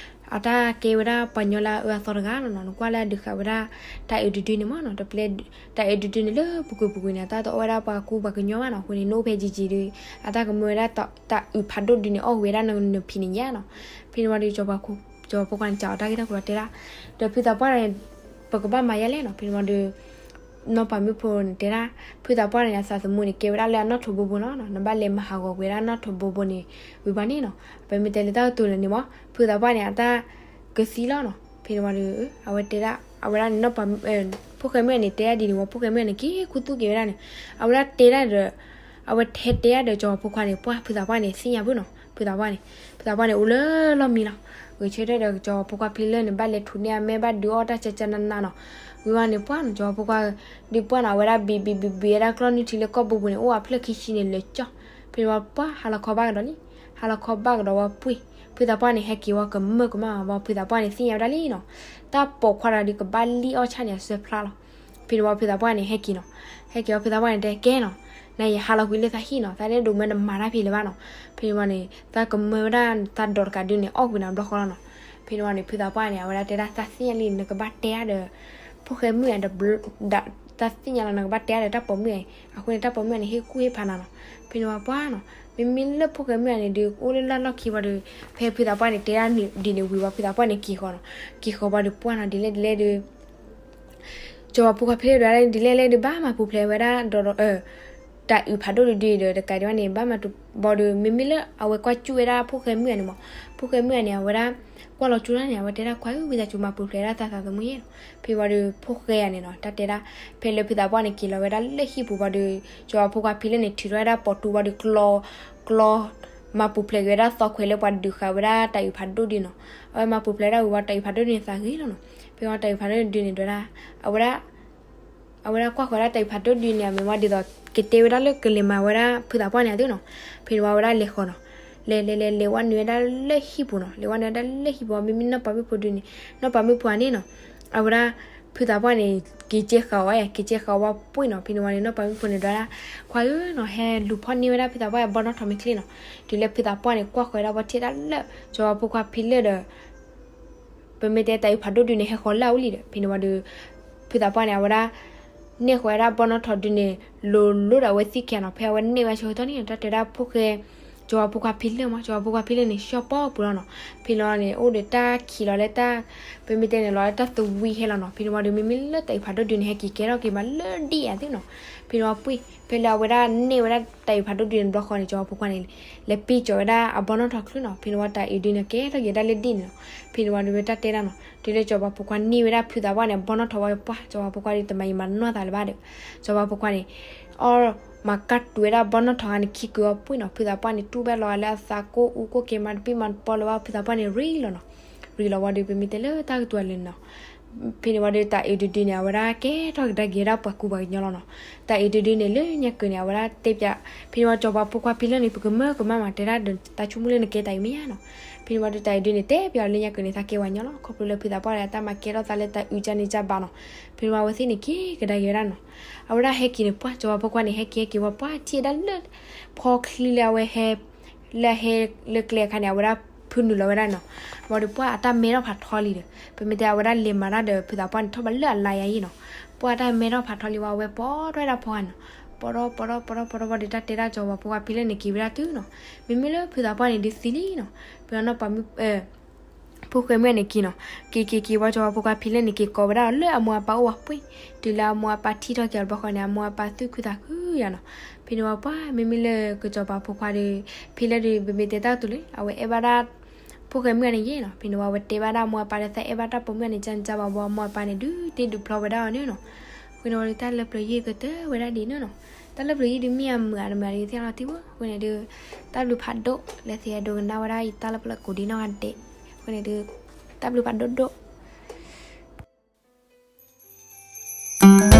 အတၢ်ကဲဝဲဒၣ်ပှၤကညီလၢအအၢအသီတဂၤလီၤနီၤ နကွၢ်လၢအဒုးဃာ်ဝဲဒၣ် တၢ်အၢဒုးဒုန့ၣ်မးနီၤ တပျဲ တၢ်အၢဒုးဒုန့ၣ်လၢပူၤကွံာ်ပူၤကွံာ်န့ၣ် အတၢ်တအီၣ်ဝဲဒၣ်ပှၤကူပှၤကညီဘၣ်နီၤ အဃိန့ၣ် နအိၣ်ဖဲယံာ်ယံာ်ဒီး အတၢ်ကမၢဝဲဒၣ်တၢ်အုးဖးဒိၣ်ဒုန့ၣ် အီၣ်ဝဲဒၣ်နဖံးန့ၣ်ညါနီၤ ဖဲန့ၣ်ဝံၤဒီး ကၠီၤဖိခွါန့ၣ် စံးအီၤတၢ်ဂ့ၢ်တၢ်ကျိၤတဲဒၣ် ဒီးဖုသးပှၢ်န့ၣ် ပကဘၣ်မၤယါလဲၣ်နီၤ ဖဲန့ၣ်ဝံၤဒီး နီၢ်ပၤမုၣ်ဖိန့ၣ်တဲဒၣ် ဖုသးပှၢ်န့ၣ် အသးသမူန့ၣ် ကဲဝဲဒၣ်လၢအနီၣ်ထိးဘိဘိလီၤနီၤ နဘၣ်လဲၤမၤဟးဂီၤကွံာ်ဝဲဒၣ်နီၣ်ထိးဘိဘိန့ၣ် ဝံၤဘၣ်န့ၣ်နီၤ ပမ့ၢ်တဲလၢတၢ်ကတိၤလၢာ်န့ၣ်မး ဖုသးပှၢ်န့ၣ် အတၢ်ကသံလီၤနီၤ ဖဲန့ၣ်ဝံၤဒီး အဝဲတဲဒၣ် အဝဲဒၣ်န့ၣ် ဖိၣ်ဃဲမုၣ်ဂၤန့ၣ် တဲဒၣ်ဒ်န့ၣ်ဝံၤ ဖိၣ်ဃဲမုၣ်ဂၤန့ၣ် က့ၤခူသူၣ်က့ၤဝဲဒၣ်န့ၣ် အဝဲဒၣ်တဲဒၣ်ဒီး အဝဲဟဲတဲဒၣ်ဒီးကၠီၤဖိခွါန့ၣ် ပှၢ်ဖုသးပှၢ်န့ၣ် သ့ၣ်ညါဘၣ်နီၤ ဖုသးပှၢ်န့ၣ်, ဖုသးပှၢ်န့ၣ်အိၣ်လၢလီၢ်မံလီၤ. ဂဲၤဆၢထၢၣ်ဒီးကစီၤပၤဖိခွါဖံလၢၣ်န့ၣ် ဘၣ်လဲၤထူးန့ၢ်အမဲာ် ဘၣ်ဒုးအီၣ်တၢ်ကၠၢကၠၢနးနးနီၤ. ဝံၤဝဲန့ၣ်ပှၢ်နီၤ ကစီၤပၤဖိခွါ ဒုးပှၢ်နီၤ အဝဲဒၣ်ဘံဘံဘံဘံဝဲဒၣ်ကျီၢ်နုၢ်ထံလၢကီၢ်ပူၤပူၤန့ၣ် အိၣ်အဖျၢၣ်ခံဆံန့ၣ် လဲၤကၠီၣ်. ဖဲန့ၣ်ဝံၤပှၢ် ဟါလီၤခီဘၣ်ကဒီးလံ. ဟါလီၤခီဘၣ်ကဒီးဝံၤပှ့ၢ်, ဖုသးပှၢ်န့ၣ် ဟဲက့ၤဝံၤကမၢၢ်ကမၣ်ဝံၤ ဖုသးပှၢ်န့ၣ်သ့ၣ်ညါဝဲဒၣ်လံနီၤ. တၢ်ပိာ်ခွါတဂၤဒုးကဘၣ်လံၣ်အီၣ်ဆၣ်န့ၣ် အစၢဖျါလီၤ. ဖဲန့ၣ်ဝံၤဖုသးပှၢ်န့ၣ် ဟဲက့ၤနီၤ. ဟဲက့ၤဝံၤဖုသးပှၢ်န့ၣ်တဲကဲနီၤ, နၤယဟးလီၤကွံာ်လၢသးဟံၣ်နီၤ, သးဒဲဒိးမၢနမၤတၢ်ဖဲလၢၤဘၣ်နီၤ. ဖဲန့ၣ်ဝံၤန့ၣ် သးကမၢဝဲဒၣ်သးဒီးတကးဒုးန့ၣ် အီၣ်ကွံာ်နၤဘျီဃီလီၤနီၤ. ဖဲန့ၣ်ဝံၤန့ၣ် ဖုသးပှၢ်န့ၣ် အဝဲဒၣ်တဲဒၣ် သးသ့ၣ်ညါလံ နကဘၣ်တဲဒၣ်ဒီး ဖိၣ်ဃဲမုၣ်ဧါဒီး သးသ့ၣ်ညါလီၤနကဘၣ်တဲဒၣ်ဒီးတၢ်ပိာ်မုၣ်အံၤ, အဃိန့ၣ် တၢ်ပိာ်မုၣ်အံၤန့ၣ် ဟ့ၣ်ကူၣ်ဟ့ၣ်ဖးနၤနီၤ. ဖဲန့ၣ်ဝံၤပှၢ်နီၤ, မ့မ့ၢ်လၢဖိၣ်ဃဲမုၣ်အံၤန့ၣ်ဒုး အိၣ်လၢလၢ်လီၢ်ခံဝံၤဒီး ဖဲဖုသးပှၢ်န့ၣ် တဲဒၣ်ဒ်န့ၣ်ဝံၤဝံၤ ဖုသးပှၢ်န့ၣ်က့ၤဃီၤနီၤ. က့ၤဃီၤဝံၤဒီးပှၢ်နီၤ ဒ်လဲၣ်ဒ်လဲၣ်ဒီး ကစီၤပၤဖိခွါဖံလၢၣ်ဒုးဒ်လဲၣ်လဲၣ်ဒုး ဘၣ်မၤပူၤဖျဲးဝဲဒၣ်ဒီး တၢ်အုးဖးဒိၣ်တဒုဒီး တကးဒံးဘၣ်န့ၣ် ဘၣ်မၤတူာ်ဘၣ်ဒီး မ့မ့ၢ်လၢအဝဲကွၢ်စူၣ်ဝဲဒၣ်ဖိၣ်ဃဲမုၣ်အံၤန့ၣ်မး, ဖိၣ်ဃဲမုၣ်အံၤန့ၣ် အဝဲဒၣ် ကွၢ်လီၤကၠိတၢ်န့ၣ် အဝဲတဲဒၣ် ခွါဧၢ ဝံသးစူၤမၤပူၤဖျဲးဒၣ်သးသးသမူယဲၢ်နီၤ. ဖဲဝံၤဒီးဖိၣ်ဃဲအံၤန့ၣ်နီၤ တၢ်တဲဒၣ် ဖဲလၢဖုသးပှၢ်န့ၣ် က့ၤလီၤဝဲဒၣ်လၢဟံၣ်ပူၤဘၣ်ဒီး ကစီၤပၤဖိခွါဖံလၢၣ်န့ၣ် ထုးထီၣ်ဝဲဒၣ်ပိာ်တူာ်ဘၣ်ဒီး ကျီ ကျီ မၤပူၤဖျဲးက့ၤဝဲဒၣ်သီခွဲးလၢပှၤဒုးဃာ်ဝဲဒၣ်တၢ်အုးဖးဒိၣ်ဒုနီၤ. အဝဲမၤပူၤဖျဲးဒၣ်ဝံၤဝံၤ တၢ်အုးဖးဒိၣ်ဒုန့ၣ်သးဂ့ၤလီၤနီၤ. ဖဲဝံၤတၢ်အုးဖးဒိၣ်ဒုန့ၣ်ဒွဲဒၣ် အဝဲဒၣ် အဝဲဒၣ်ကွၢ်ဃီၤဝဲဒၣ်တၢ်အုးဖးဒိၣ်ဒုန့ၣ် အမ့ၢ်ဝဲဒ်သိး ကတဲဝဲဒၣ်လၢကလဲၤမၤဝဲဒၣ်ဖုသးပှၢ်န့ၣ်အသိးနီၤ. ဖဲန့ၣ်ဝံၤအဝဲဒၣ်လဲၤဃီၤနီၤ. လဲၤလဲၤလဲၤလဲၤဝဲနုာ်ဝဲဒၣ်လၢဟံၣ်ပူၤနီၤ. လဲၤဝဲနုာ်ဝဲဒၣ်လၢဟံၣ်ပူၤ မ့မ့ၢ်နီၢ်ပၤမုၣ်ဖိဒုန့ၣ် နီၢ်ပၤမုၣ်ဖိန့ၣ်နီၤ အဝဲဒၣ် ဖုသးပှၢ်န့ၣ် က့ၤကဲဃာ်ဝဲ က့ၤကဲဃာ်ဝဲပှ့ၢ်နီၤ. ဖဲန့ၣ်ဝံၤန့ၣ် နီၢ်ပၤမုၣ်ဖိန့ၣ်ဒွဲဒၣ် ခွါဧၢနီၤ ဟဲလူၤဖီၣ်န့ၢ်ဝဲဒၣ်ဖုသးပှၢ်အဘီနီၣ်ထီၣ်မ့ၢ်ချ့နီၤ. တုၤလၢဖုသးပှၢ်န့ၣ် ကွၢ်ဃီၤဝဲဒၣ်ပီၢ်ထံၣ်ဒၣ်လၢ ကစီၤပၤဖိခွါဖံလၢၣ်ဒီး ပမ့ၢ်တဲတၢ်အုးဖးဒိၣ်ဒုန့ၣ် ဟဲဃီၤလၢအအိၣ်လံဒီး ဖဲန့ၣ်ဝံၤဒီး ဖုသးပှၢ်န့ၣ် အဝဲဒၣ် န့ၢ်ဃီၤဝဲဒၣ်ဘီနီၣ်ထီၣ်ဒုန့ၣ် လိၤလိၤဒီးအဝဲသံၣ်ခံဂၤနီၤ. ဖဲအဝဲန့ၢ်ဝဲဆၢကတီၢ်န့ၣ် တၢ်တဲဒၣ်ဖိၣ်ဃဲ ကစီၤပၤဖိခွါဖံလၢၣ်မး ကစီၤပၤဖိခွါဖံလၢၣ်န့ၣ် ဆှီၣ်ပီၢ်ပူၤလီၤနီၤ. ဖဲန့ၣ်ဝံၤန့ၣ် အိၣ်ဒီးတၢ်ခံးလီၤလၢတၢ် ပမ့ၢ်တဲန့ၣ်လီၤလၢတၢ်သဝံဟဲလီၤနီၤ. ဖဲန့ၣ်ဝံၤဒီး မ့မ့ၢ်လၢတၢ်အုးဖးဒိၣ်ဒုန့ၣ် ဟဲက့ၤကဲထီၣ်က့ၤမးလၢဒ်အံၤသ့နီၤ. ဖဲန့ၣ်ဝံၤပှ့ၢ် ဖဲလၢအဝဲဒၣ်န့ၢ်ဝဲဒၣ်တၢ်အုးဖးဒိၣ်ဒုန့ၣ်ဘျီဃီန့ၣ် ကစီၤပၤဖိခွါန့ၣ် လဲၤပ့ၤကၠီၤဝဲဒၣ်အဘီနီၣ်ထီၣ်ချုၣ်နီၤ. ဖဲန့ၣ်ဝံၤတၢ်အုးဒုန့ၣ် ကဲထီၣ်က့ၤဒၣ်လၢဒ်န့ၣ်နီၤ. ဖဲန့ၣ်ဝံၤဒီး တၢ်တဲဒၣ်နီၤ တုၤလၢကစီၤပၤဖိခွါန့ၢ်ဝဲဒၣ်ဖုသးပှၢ်န့ၣ် အဘီနီၣ်ထီၣ်ဝံၤပှၢ် ကစီၤပၤဖိခွါဒုးတမၤယံာ်မၤနီၢ်သးလၢၤဘၣ်ဒီး ကစီၤပၤဖိခွါန့ၣ် အီၣ်မၤကၢ်တူာ်ဝဲဒၣ်ဘီနီၣ်ထီၣ်ဂၤန့ၣ် ခံကုာ်အီၤပှ့ၢ်နီၤ. ဖုသးပှၢ်န့ၣ် တူၢ်ဘၣ်လီၤဂာ်လၢအသးကိၢ်အူကိၢ်က့ၤ မၤတပံၢ်မၤတပီလၢၤဘၣ် ဖုသးပှၢ်န့ၣ် ရံလီၤနီၤ. ရံလီၤဝံၤဒီး ပမ့ၢ်တဲလၢတၢ်ကတိၤလၢာ်နီၤ ဖဲန့ၣ်ဝံၤဒီးတၢ်အုးတဒုန့ၣ် အဝဲဒၣ်ကဲထီၣ်ကဒါက့ၤဝဲဒၣ်ပှၤကူပှၤကညီလီၤနီၤ. တၢ်အုးတဒုန့ၣ် လၢညါကၢၢ်န့ၣ် အဝဲဒၣ်တဲပၠး ဖဲန့ၣ်ဝံၤကစီၤပၤဖိခွါဖံလၢၣ်န့ၣ် ပကမၢကမၣ်မး တဲဒၣ်ဒီးတၢ်ဆိကမိၣ်လၢနကဲတၢ်အုးမ့ၢ်ဧါနီၤ. ဖဲန့ၣ်ဝံၤဒီးတၢ်အုးဒုန့ၣ် တဲပၠးလၢညါကၢၢ်န့ၣ် သးကဲဝဲညီလီၤ. ခီဖျိလၢဖုသးပှၢ်ဒီးတၢ်မၤကဲထီၣ်သးလၢတၢ်အုးကန့ၣ်ကဘၣ်နီၤ. ဖဲန့ၣ်ဝံၤအဝဲသ့ၣ်န့ၣ် က့ၤကဒါက့ၤဝဲဒၣ်နီၤ. အဝဲဒၣ်ဟဲက့ၤန့ၣ်ပှၢ် ကစီၤပၤဖိခွါန့ၣ် ဟဲက့ၤဟဲက့ၤဝံၤပှၢ် ထံၣ်ဝဲဒၣ်လၢ ဖီချံလၢအဝဲဟဲ လၢဟဲလၢကျဲအခါန့ၣ် အဝဲဒၣ်ဖုနုာ်လီၤဝဲဒၣ်နီၤ. ဝံၤဒီးပှၢ်အတၢ်မဲထီၣ်ဖးထီလံဒီး ပမ့ၢ်တဲအဝဲဒၣ်လဲၤမၤတၢ်ဒီးဖုသးပှၢ်န့ၣ် ထီၣ်ဘးလၢအလါယါယံၤနီၤ. ပှၢ်အတၢ်မဲထီၣ်ဖးထီလံဝံၤ အဝဲပိာ်ထွဲဒၣ်ဖီဂၤနီၤ. ပိာ်ထီၣ်ပိာ်ထီၣ်ပိာ်ထီၣ်ပိာ်ထီၣ်ဝံၤဒီး တၢ်တဲဒၣ်ကစီၤပၤဖိခွါဖံလၢၣ်န့ၣ်က့ၤဝဲဒၣ်တုၤနီၤ. မ့မ့ၢ်လၢဖုသးပှၢ်န့ၣ်ဒုးသံလံနီၤ. ဖဲအနီၢ်ပၤမုၣ် ဖိၣ်ဃဲမုၣ်န့ၣ်က့ၤနီၤ. က့ၤက့ၤက့ၤဝံၤ ကစီၤပၤဖိခွါဖံလၢၣ်န့ၣ် က့ၤကိးဝဲဒၣ်အီၤလၢအမိၢ်အပၢ်အိၣ်ဝဲပှ့ၢ်. တုၤလၢအမိၢ်အပၢ်ထံၣ်ထီၣ်က့ၤအီၤတဘျီဃီန့ၣ် အမိၢ်အပၢ်သူၣ်ခုသးခုယါနီၤ. ဖဲန့ၣ်ဝံၤပှၢ် မ့မ့ၢ်လၢကစီၤပၤဖိခွါဒီး ဖံလၢၣ်ဒီး ပမ့ၢ်တဲတၢ်ကတိၤလၢ အဝဲအဲၣ်ဘၣ်ဒၣ် ဖိၣ်ဃဲမုၣ်န့ၣ်ယဲၢ်နီၤ. ဖဲန့ၣ်ဝံၤ အဝဲတဲဘၣ်ဒၣ်အမိၢ်အပၢ်လၢ သးအဲၣ်ဘၣ်တၢ်ပိာ်မုၣ်န့ၣ် ကန့ၣ်ကဘၣ်ဝံၤ အမိၢ်အပၢ်န့ၣ် ဒုးတ့ဒုးဖျီဝဲဒၣ်အီၤန့ၣ်နီၤ. ဖဲန့ၣ်ဝံၤဒီး တၢ်လၢပျၢၤယုၢ်ကတၢၢ်ဝဲဒၣ်ဒ်န့ၣ်နီၤ. တၢ်လၢပျၢၤယုၢ်ဒုးမ့ၢ်အမုာ်အတမုာ်ဒုးသ့ၣ်နီၣ်ထံဝဲ. အဃိန့ၣ်ဒီး တၢ်ဘျုးဖးဒိၣ် လၢသုဟဲဒိကနၣ်ဝဲဒၣ်အံၤ တၢ်လၢပျၢၤကိးဒံနီၢ်ဂၤဒဲး. အဃိန့ၣ်ဒီး တၢ်ဘျုးဖးဒိၣ်ဒိၣ်